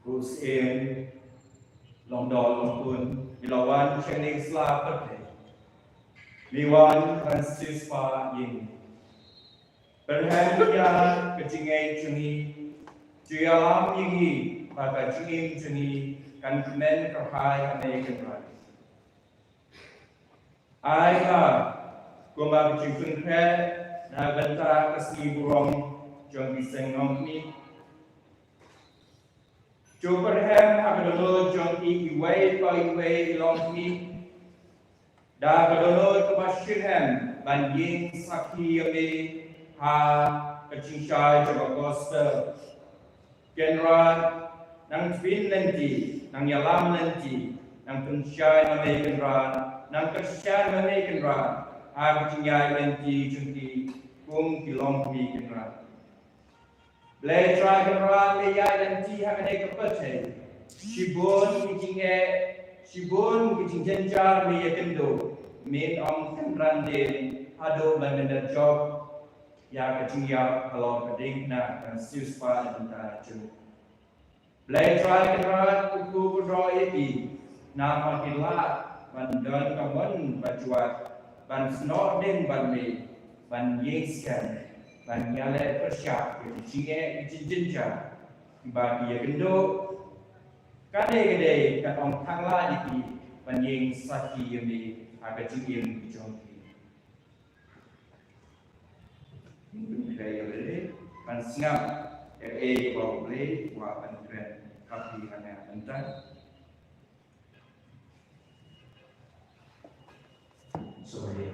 Ku Syiem, Longdol Longkun, ngi la wan sha kane ka sla pyrthei. Ngi wan ban siewspah ïa ngi. Pyrshang ïa ka jingngeit jong ngi, ju ïalam ïa ngi ba ka jingim jong ngi kan kmen kyrhai ha me Kynrad. Ai ba kumba ka jingpynkhreh na ka bynta ka sngi burom jong ki seng nongmih. Ju pyrshang ha ka dohnud jong i iwei pa iwei i longkmie da ka dohnud kaba shitrhem ban ïeng sakhi ïa me ha ka jingshai jong ka gospel. Kynrad, nang tbit lynti, nang ïalam lynti, nang pynshai ma me Kynrad, nang kyrshan ma me Kynrad ha ka jingïaid lynti jong ki kum ki longkmie Kynrad. Blei Trai Kynrad, me ïaid lynti ha kane ka pyrthei. Shibun ki jingeh, shibun ki jingjynjar me ïakynduh, men ym kynran dien haduh ban mynder jop ïa ka jingïap halor ka diengphna ban siewspah na ka bynta jong me. Blei Trai Kynrad, u kyrkhu kyrdoh ïa phi. Namar ki lah ban don ka mon ba jwat, ban snoh ding bad me, ban ïeng skhem, ban ïaleh pyrshah ïa ki jingeh ki jingjynjar kiba ki ïakynduh. Kane ka dei ka ong tang la ïa ki ban ïeng sakhi ïa me ha ka jingim jong ki. Ban sngap ïa kaei kaba U Blei u kwah ban kren ha phi ha nga mynta. Sorry.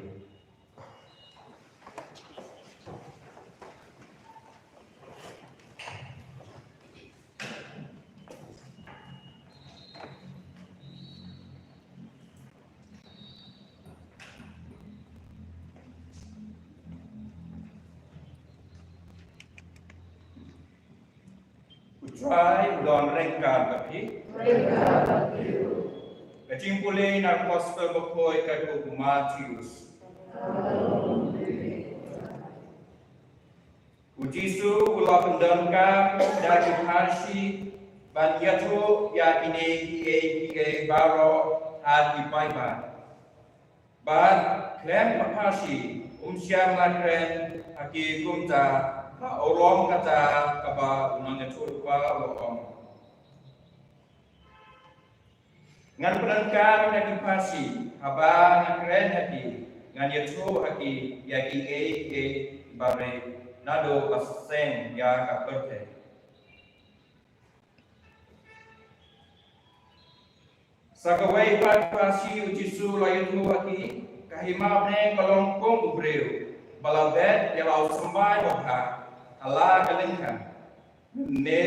U Trai u don ryngkat bad phi. Ka jingpule na ka Gospel bakhuid katkum u Mathaios. U Jisu u la pyndonkam da ki pharshi ban ïathuh ïa kine kiei kiei baroh ha ki paidbah. Bad khlem pharshi, um shym la kren ha ki kumta, ba u long kata kaba u nongïathuhlypa u la ong. Ngan pyndonkam ïa ki pharshi, haba nga kren ha ki, ngan ïathuh ha ki ïa kiei kiei baroh naduh ba seng ïa ka pyrthei. Sa kawei pat ki pharshi u Jisu u la ïathuh ha ki, ka hima bneng ka long kum u briew ba la bet ïa la u symbai babha ha la ka lyngkha. Mynne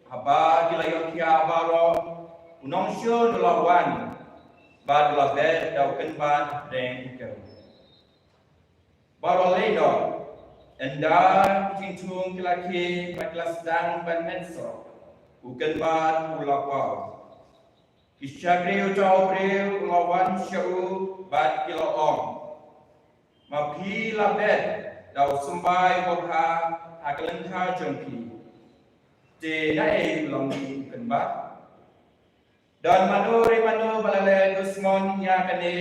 haba ki la ïohthiah baroh, u nongshun u la wan bad u la bet da u kynbat bneng u kew. Baroh lei noh, ynda ki jingthung ki la khie bad ki la sdang ban met soh, u kynbat u la paw. Ki shakri uta u briew u la wan sha u bad ki la ong, ma phi la bet da u symbai babha ha ka lyngkha jong phi, te naei u la mih u kynbat? Don mano re mano ba la leh dusmon ïa kane,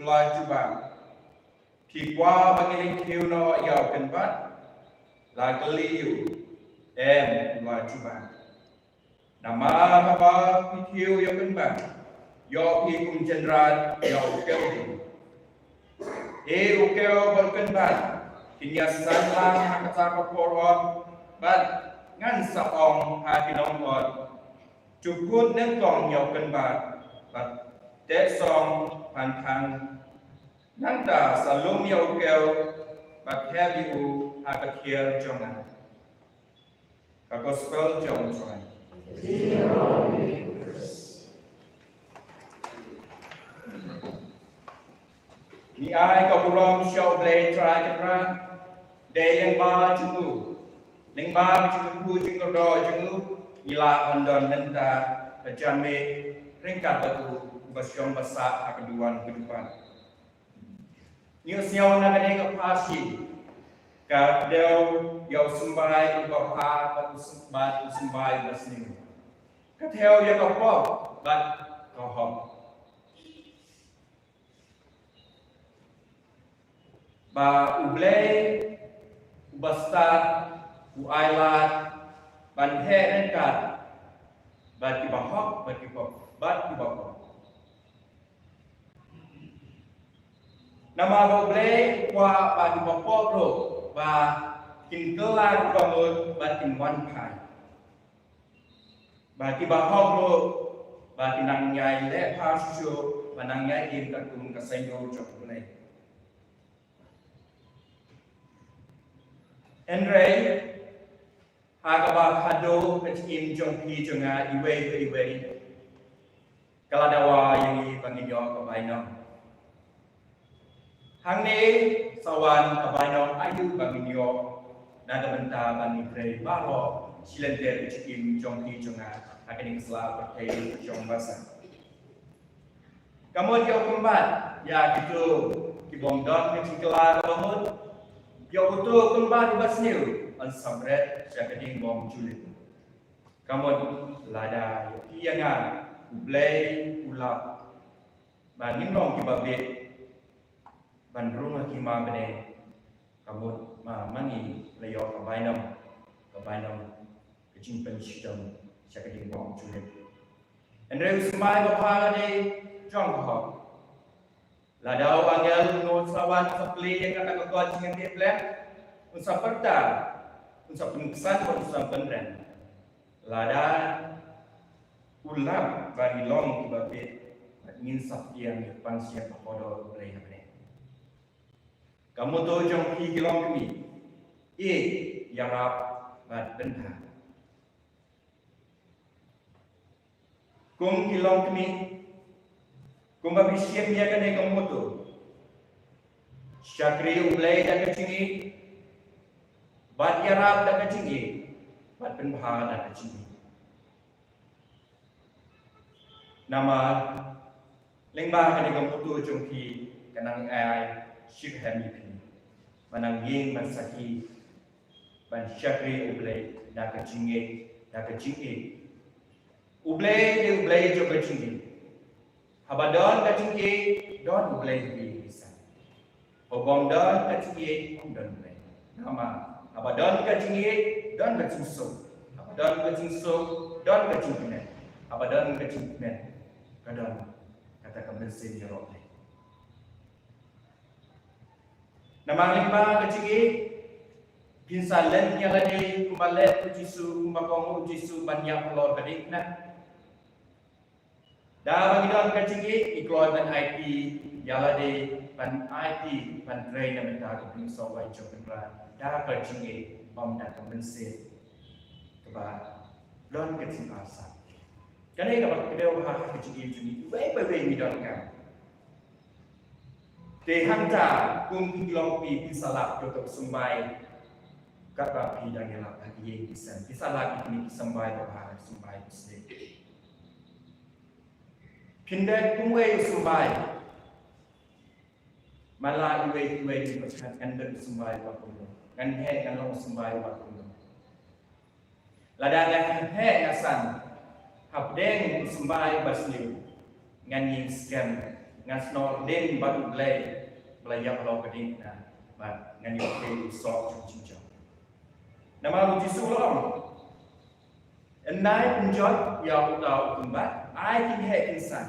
u la jubab. Phi kwah ba ngi leit khiew noh ïa u kynbat? La kylli u. Em, u la jubab. Namar haba phi khiew ïa u kynbat, ïoh phi kum jynrat ïa u kew ding. E u kew bad u kynbat kin ïasan lang ha kata ka por ot, bad ngan sa ong ha ki nongmihkhmat, to kut nyngkong ïa u kynbat bad teh song phan thang, nangta sa lum ïa u kew bad thep ïa u ha ka thiar jong nga. Ka Gospel jong U Trai. Ngi ai ka burom sha U Blei Trai Kynrad, dei lyngba jong u, lyngba ka jingkyrkhu jingkyrdoh jong u, ngi lah ban don mynta ka janmiet ryngkat bad u, uba shong ba sah ha ka duwan ka jubab. Ngi ïohsngew na kane ka pharshi ka kdew ïa u symbai uba bha bad u symbai, u symbai uba sniew. Ka thew ïa ka pop bad ka hok. Ba U Blei uba stad u ailad ban heh ryngkat bad kiba hok bad kiba, bad kiba pop. Namar ba U Blei u kwah ba kiba pop ruh ba kin kylla ruh ka mut bad kin wan phai. Ba kiba hok ruh ba kin nang ïai leh phar shuh shuh, ba nang ïai im katkum ka saiñdur jong U Blei. Hynrei ha kaba khadduh ka jingim jong phi jong nga iwei pa iwei, ka la dawa ïa ngi ba ngin ïoh ka bainong. Hangne sa wan ka bainong aïu ba ngin ïoh na ka bynta ba ngin trei baroh shi lynter ka jingim jong phi jong nga ha kane ka sla pyrthei jong ba sah. Ka mut ïa u kynbat ïa kito ki bym don ka jingkylla kaba mut, ïa uto u kynbat uba sniew yn sa bret sha ka ding bym ju lip. Ka mut lada ïa phi ïa nga U Blei u lap ba ngin long kiba bit ban rung ha ki hima bneng, ka mut ma ma ngi la ïoh ka bainong, ka bainong ka jingpynshitom sha ka jingbymjukut. Hynrei u symbai babha ka dei jong ka hok. Lada u angel u nongsawan u sa plie ïa kata ka kot jingïateh blem, un sa pyrta, un sa pynksan, un sa pynrem. Lada u lap ba ngi long kiba bit, bad ngin sa pdiang ïa ka pansngiat ba kordor U Blei ha bneng. Ka motto jong phi ki longkmie: ïeit, ïarap bad pynbha. Kum ki longkmie, kumba phi shim ïa kane ka motto: shakri U Blei da ka jingïeit, bad ïarap da ka jingïeit, bad pynbha da ka jingïeit. Namar lyngba kane ka motto jong phi, ka nang ai shitrhem ïa phi ban nang ïeng ban sakhi, ban shakri U Blei da ka jingïeit, da ka jingïeit. U Blei dei U Blei jong ka jingïeit. Haba don ka jingïeit, don U Blei hi hi san. Haba ym don ka jingïeit, ym don U Blei. Namar haba don ka jingïeit, don ka jingsuk. Haba don ka jingsuk, don ka jingkmen. Haba don ka jingkmen, ka don kata ka mynsiem ïaroh Blei. Namar lyngba ka jingïeit, phin sa len ïa lade kumba leh u Jisu, kumba kohnguh u Jisu ban ïap halor ka diengphna. Da ba ngi don ka jingïeit, ngi kloi ban aiti ïa lade, ban aiti, ban trei na bynta ka jingïasoh wai jong U Trai da ka jingïeit, ym da ka mynsiem kaba don ka jingarsap. Kane kaba kdew ha ka jingïeit jong ngi, iwei pa iwei ngi donkam. Te hangta kum ki longkmie, phi sa lap ïa u symbai katba phi dang ïalap ha ki ïing ki sem. Phi sa lap ïa kine ki symbai babha, symbai basniew. Phin beh kum uwei u symbai. Mala iwei iwei, ngan beh u symbai ba kumno, ngan heh ngan long u symbai ba kumno. Lada nga heh nga san hapdeng u symbai basniew, ngan ïeng skhem, ngan snoh dien bad U Blei ba la ïap halor ka diengphna, bad ngan ïoh kyrkhu soh jong ka jingjop. Namar u Jisu u la ong, yn nai pynjot ïa uta u kynbat, ai kin heh kin san.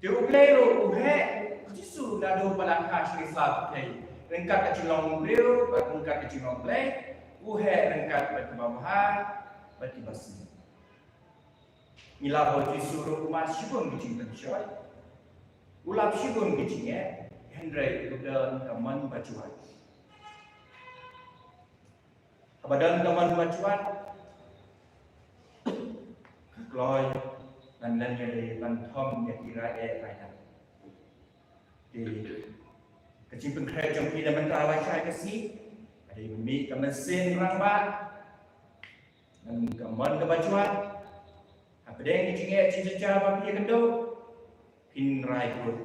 Te U Blei ruh u heh, u Jisu naduh ba la kha sha ki sla pyrthei, ryngkat ka jinglong briew bad ryngkat ka jinglong Blei, u heh ryngkat bad kiba bha bad kiba sniew. Ngi lap ba u Jisu ruh u mad shibun ki jingpynshoi, u lap shibun ki jingeh, hynrei u don ka mon bajwat. Haba don ka mon bajwat, ka kloi ban len ïa lade, ban thom ïa ki raid eh raid em. Te ka jingpynkhreh jong phi na mynta lashai ka sngi ka dei ban mih ka mynsiem rangbah, ka mon kaba jwat. Hapdeng ki jingeh jingjynjar ba phi ïakynduh, phin rai kut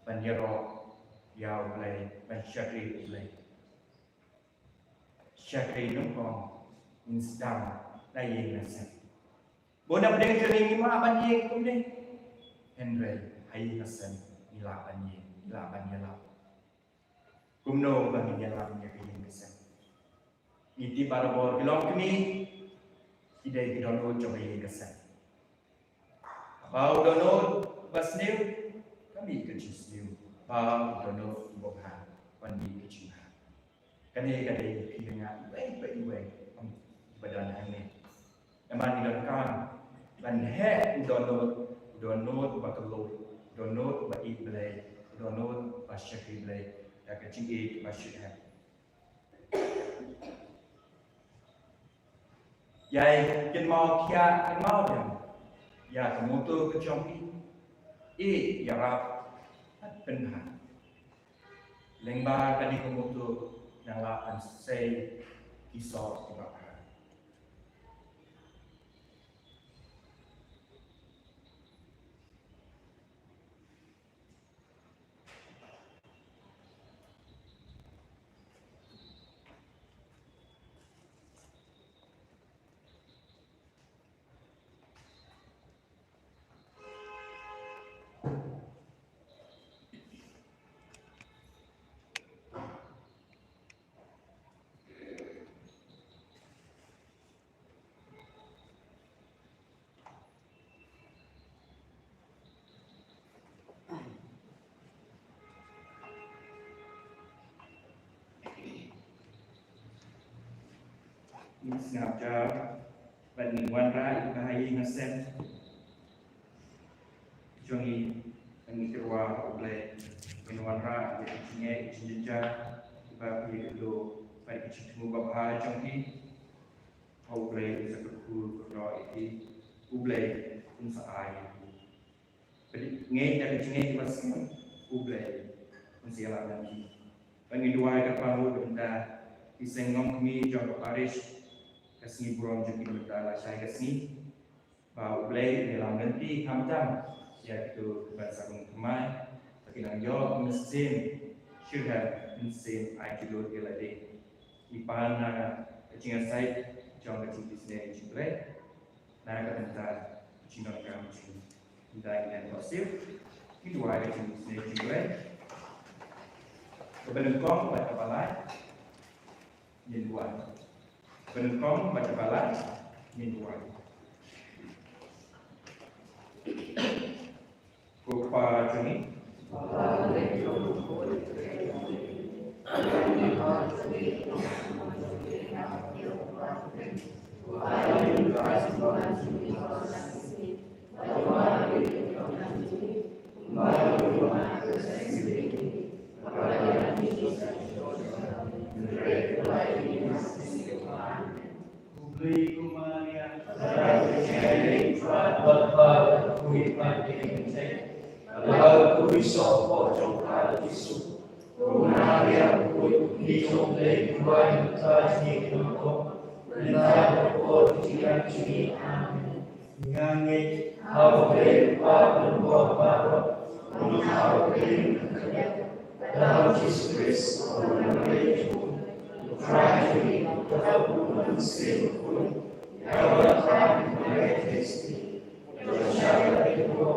ban ïaroh ïa U Blei, ban shakri U Blei. Shakri nyngkong, ngin sdang na ïing na sem. Bun na pdeng jong ngi ngim lah ban ïeng kumne, hynrei ha ïing ha sem ngi lah ban ïeng, ngi lah ban ïalap. Kumno ba ngin ïalap ïa ka ïing ka sem? Ngi tip barabor ki longkmie ki dei ki dohnud jong ka ïing ka sem. Haba u dohnud basniew, ka mih ka jingsniew. Haba u dohnud babha, ka mih ka jingbha. Kane ka dei ïa phi ïa nga iwei pa iwei, ym kiba don hangne. Namar ngi donkam ban heh u dohnud, u dohnud ba kylluid, u dohnud ba ïeit Blei, u dohnud ba shakri Blei da ka jingïeit ba shu heh. Ïai kynmaw khia, kynmaw dem ïa ka motto ka jong ngi: ïeit, ïarap bad pynbha. Lyngba kane ka motto nang lah ban sei ki soh kiba bha. Sngap jar bad ngin wanrah ïa ka ha ïing ha sem jong ngi, bad ngi kyrpad ha U Blei ngin wanrah ïa ka jingngeit, ka jingjynjar, ïa ka jingkyrkhu bad ka jingthmu babha jong ngi. Ha U Blei un sa kyrkhu kyrdoh ïa ngi, U Blei un sa ai ïa ngi. Ngeit ïa ka jingngeit ba sngewthuh, U Blei un sa ïalam lynti. Bad ngi duwai kyrpad ruh ïa ka bynta ki seng longkmie jong ka parish, ka sngi burom jong ki, bynta lashai ka sngi, ba U Blei un ïalam lynti khamtam ïa kito kiba sah kum thymmai, ba kin nang ïoh mynsiem shitrhem, mynsiem ai jingmut ïa lade. Ngi pan na ka jingïasaid jong ka jingisynei jong U Blei. Na ka bynta ka jingdonkam jong ngi, ngi dang ïa ka siew, ngi duwai ka jingisynei jong U Blei. Kaba nyngkong bad kaba lai, ngin duwai. Kaba nyngkong bad kaba lai, ngin duwai. Ko Kpa jong ngi. Nga ngeit ha U Blei Kpa Mynsiem Bakhuid, ha U Blei Kpa Mynsiem Bakhuid, ha U Jisu Khrist U Nongpynim jong U Trai jong ngi, ha U Mynsiem Bakhuid, ha U Blei Kpa Mynsiem Bakhuid.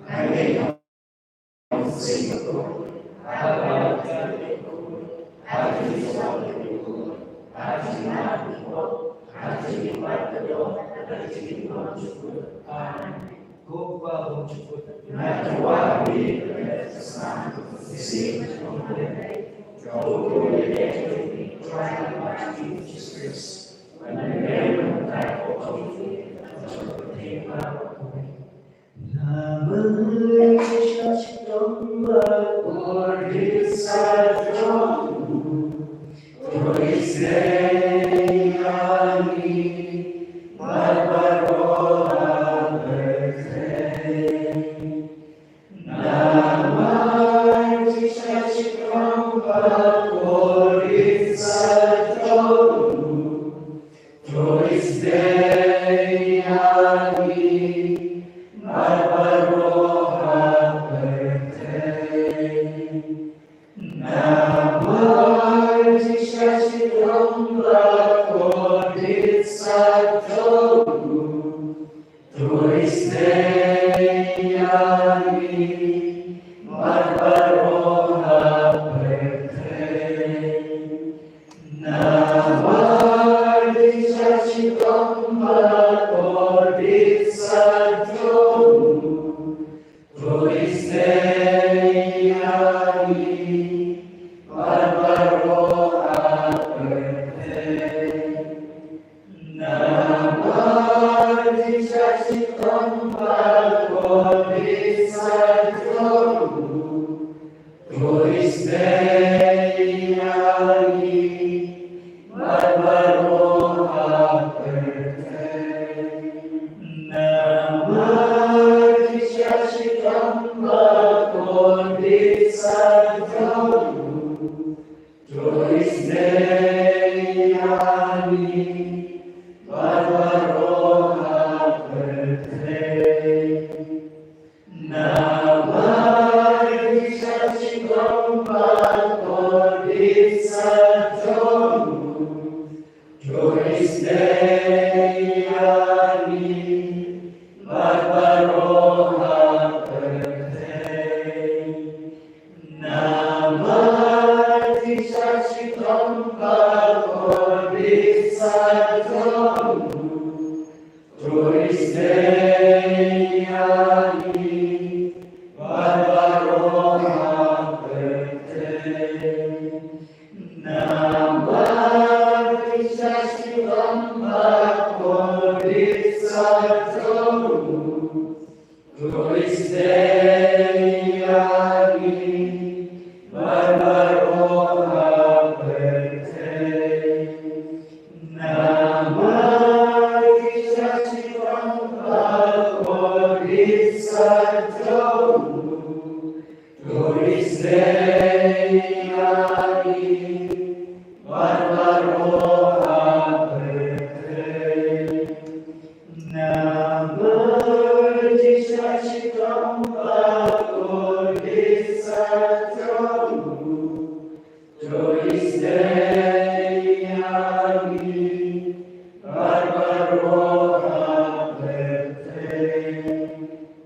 Amen. Namar jingshai shitom ba kordit sa jong u, to isynei ïa ngi bad baroh ha pyrthei. Namar jingshai shitom ba kordit sa jong u, to isynei ïa ngi bad baroh ha pyrthei. Namar jingshai shitom ba kordit sa jong u, to isynei ïa ngi bad baroh ha pyrthei. Namar jingshai shitom ba kordit sa jong u, to isynei ïa ngi bad baroh ha pyrthei. Namar jingshai shitom ba kordit sa jong u, to isynei ïa ngi bad baroh ha pyrthei. Namar jingshai shitom ba To isnei ïa ngi bad baroh ha pyrthei. Namar ki jingshah shitom ka kordit sat jong u. To isnei ïa ngi bad baroh ha pyrthei. Namar ki jingshah shitom ka kordit sat jong u. To isnei ïa ngi bad baroh ha pyrthei.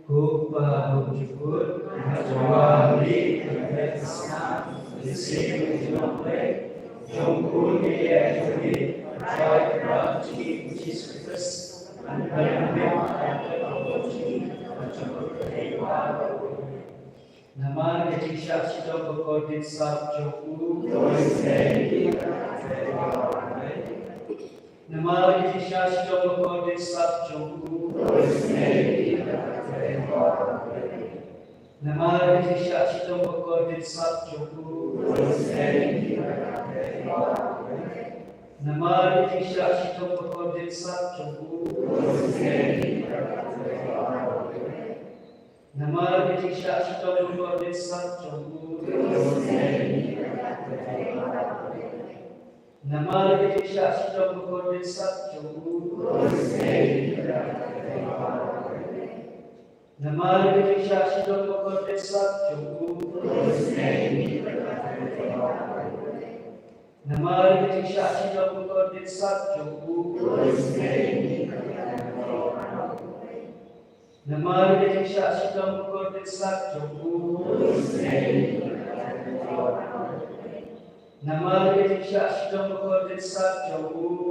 Ko Pa ba jukut, ha jong nga ha khmih, ha khmih, ha khmih, jong u, ha khmih, ha khmih, ha khmih, Jisu Khrist. Namar ka jingshah shitom ka kordit sat jong u. Namar ka jingshah shitom ka kordit sat jong u. Namar ka jingshah shitom ka kordit sat jong u. Namar ka jingshah shitom ka kordit sat jong u. Namar ka jingshah shitom ka kordit sat jong u. Namar ka jingshah shitom ka kordit sat jong u. Namar ka jingshah shitom ka kordit sat jong u. Namar ka jingshah shitom ka kordit sat jong u. Namar ka jingshah shitom ka kordit sat jong u. Namar ka jingshah shitom ka kordit sat jong u.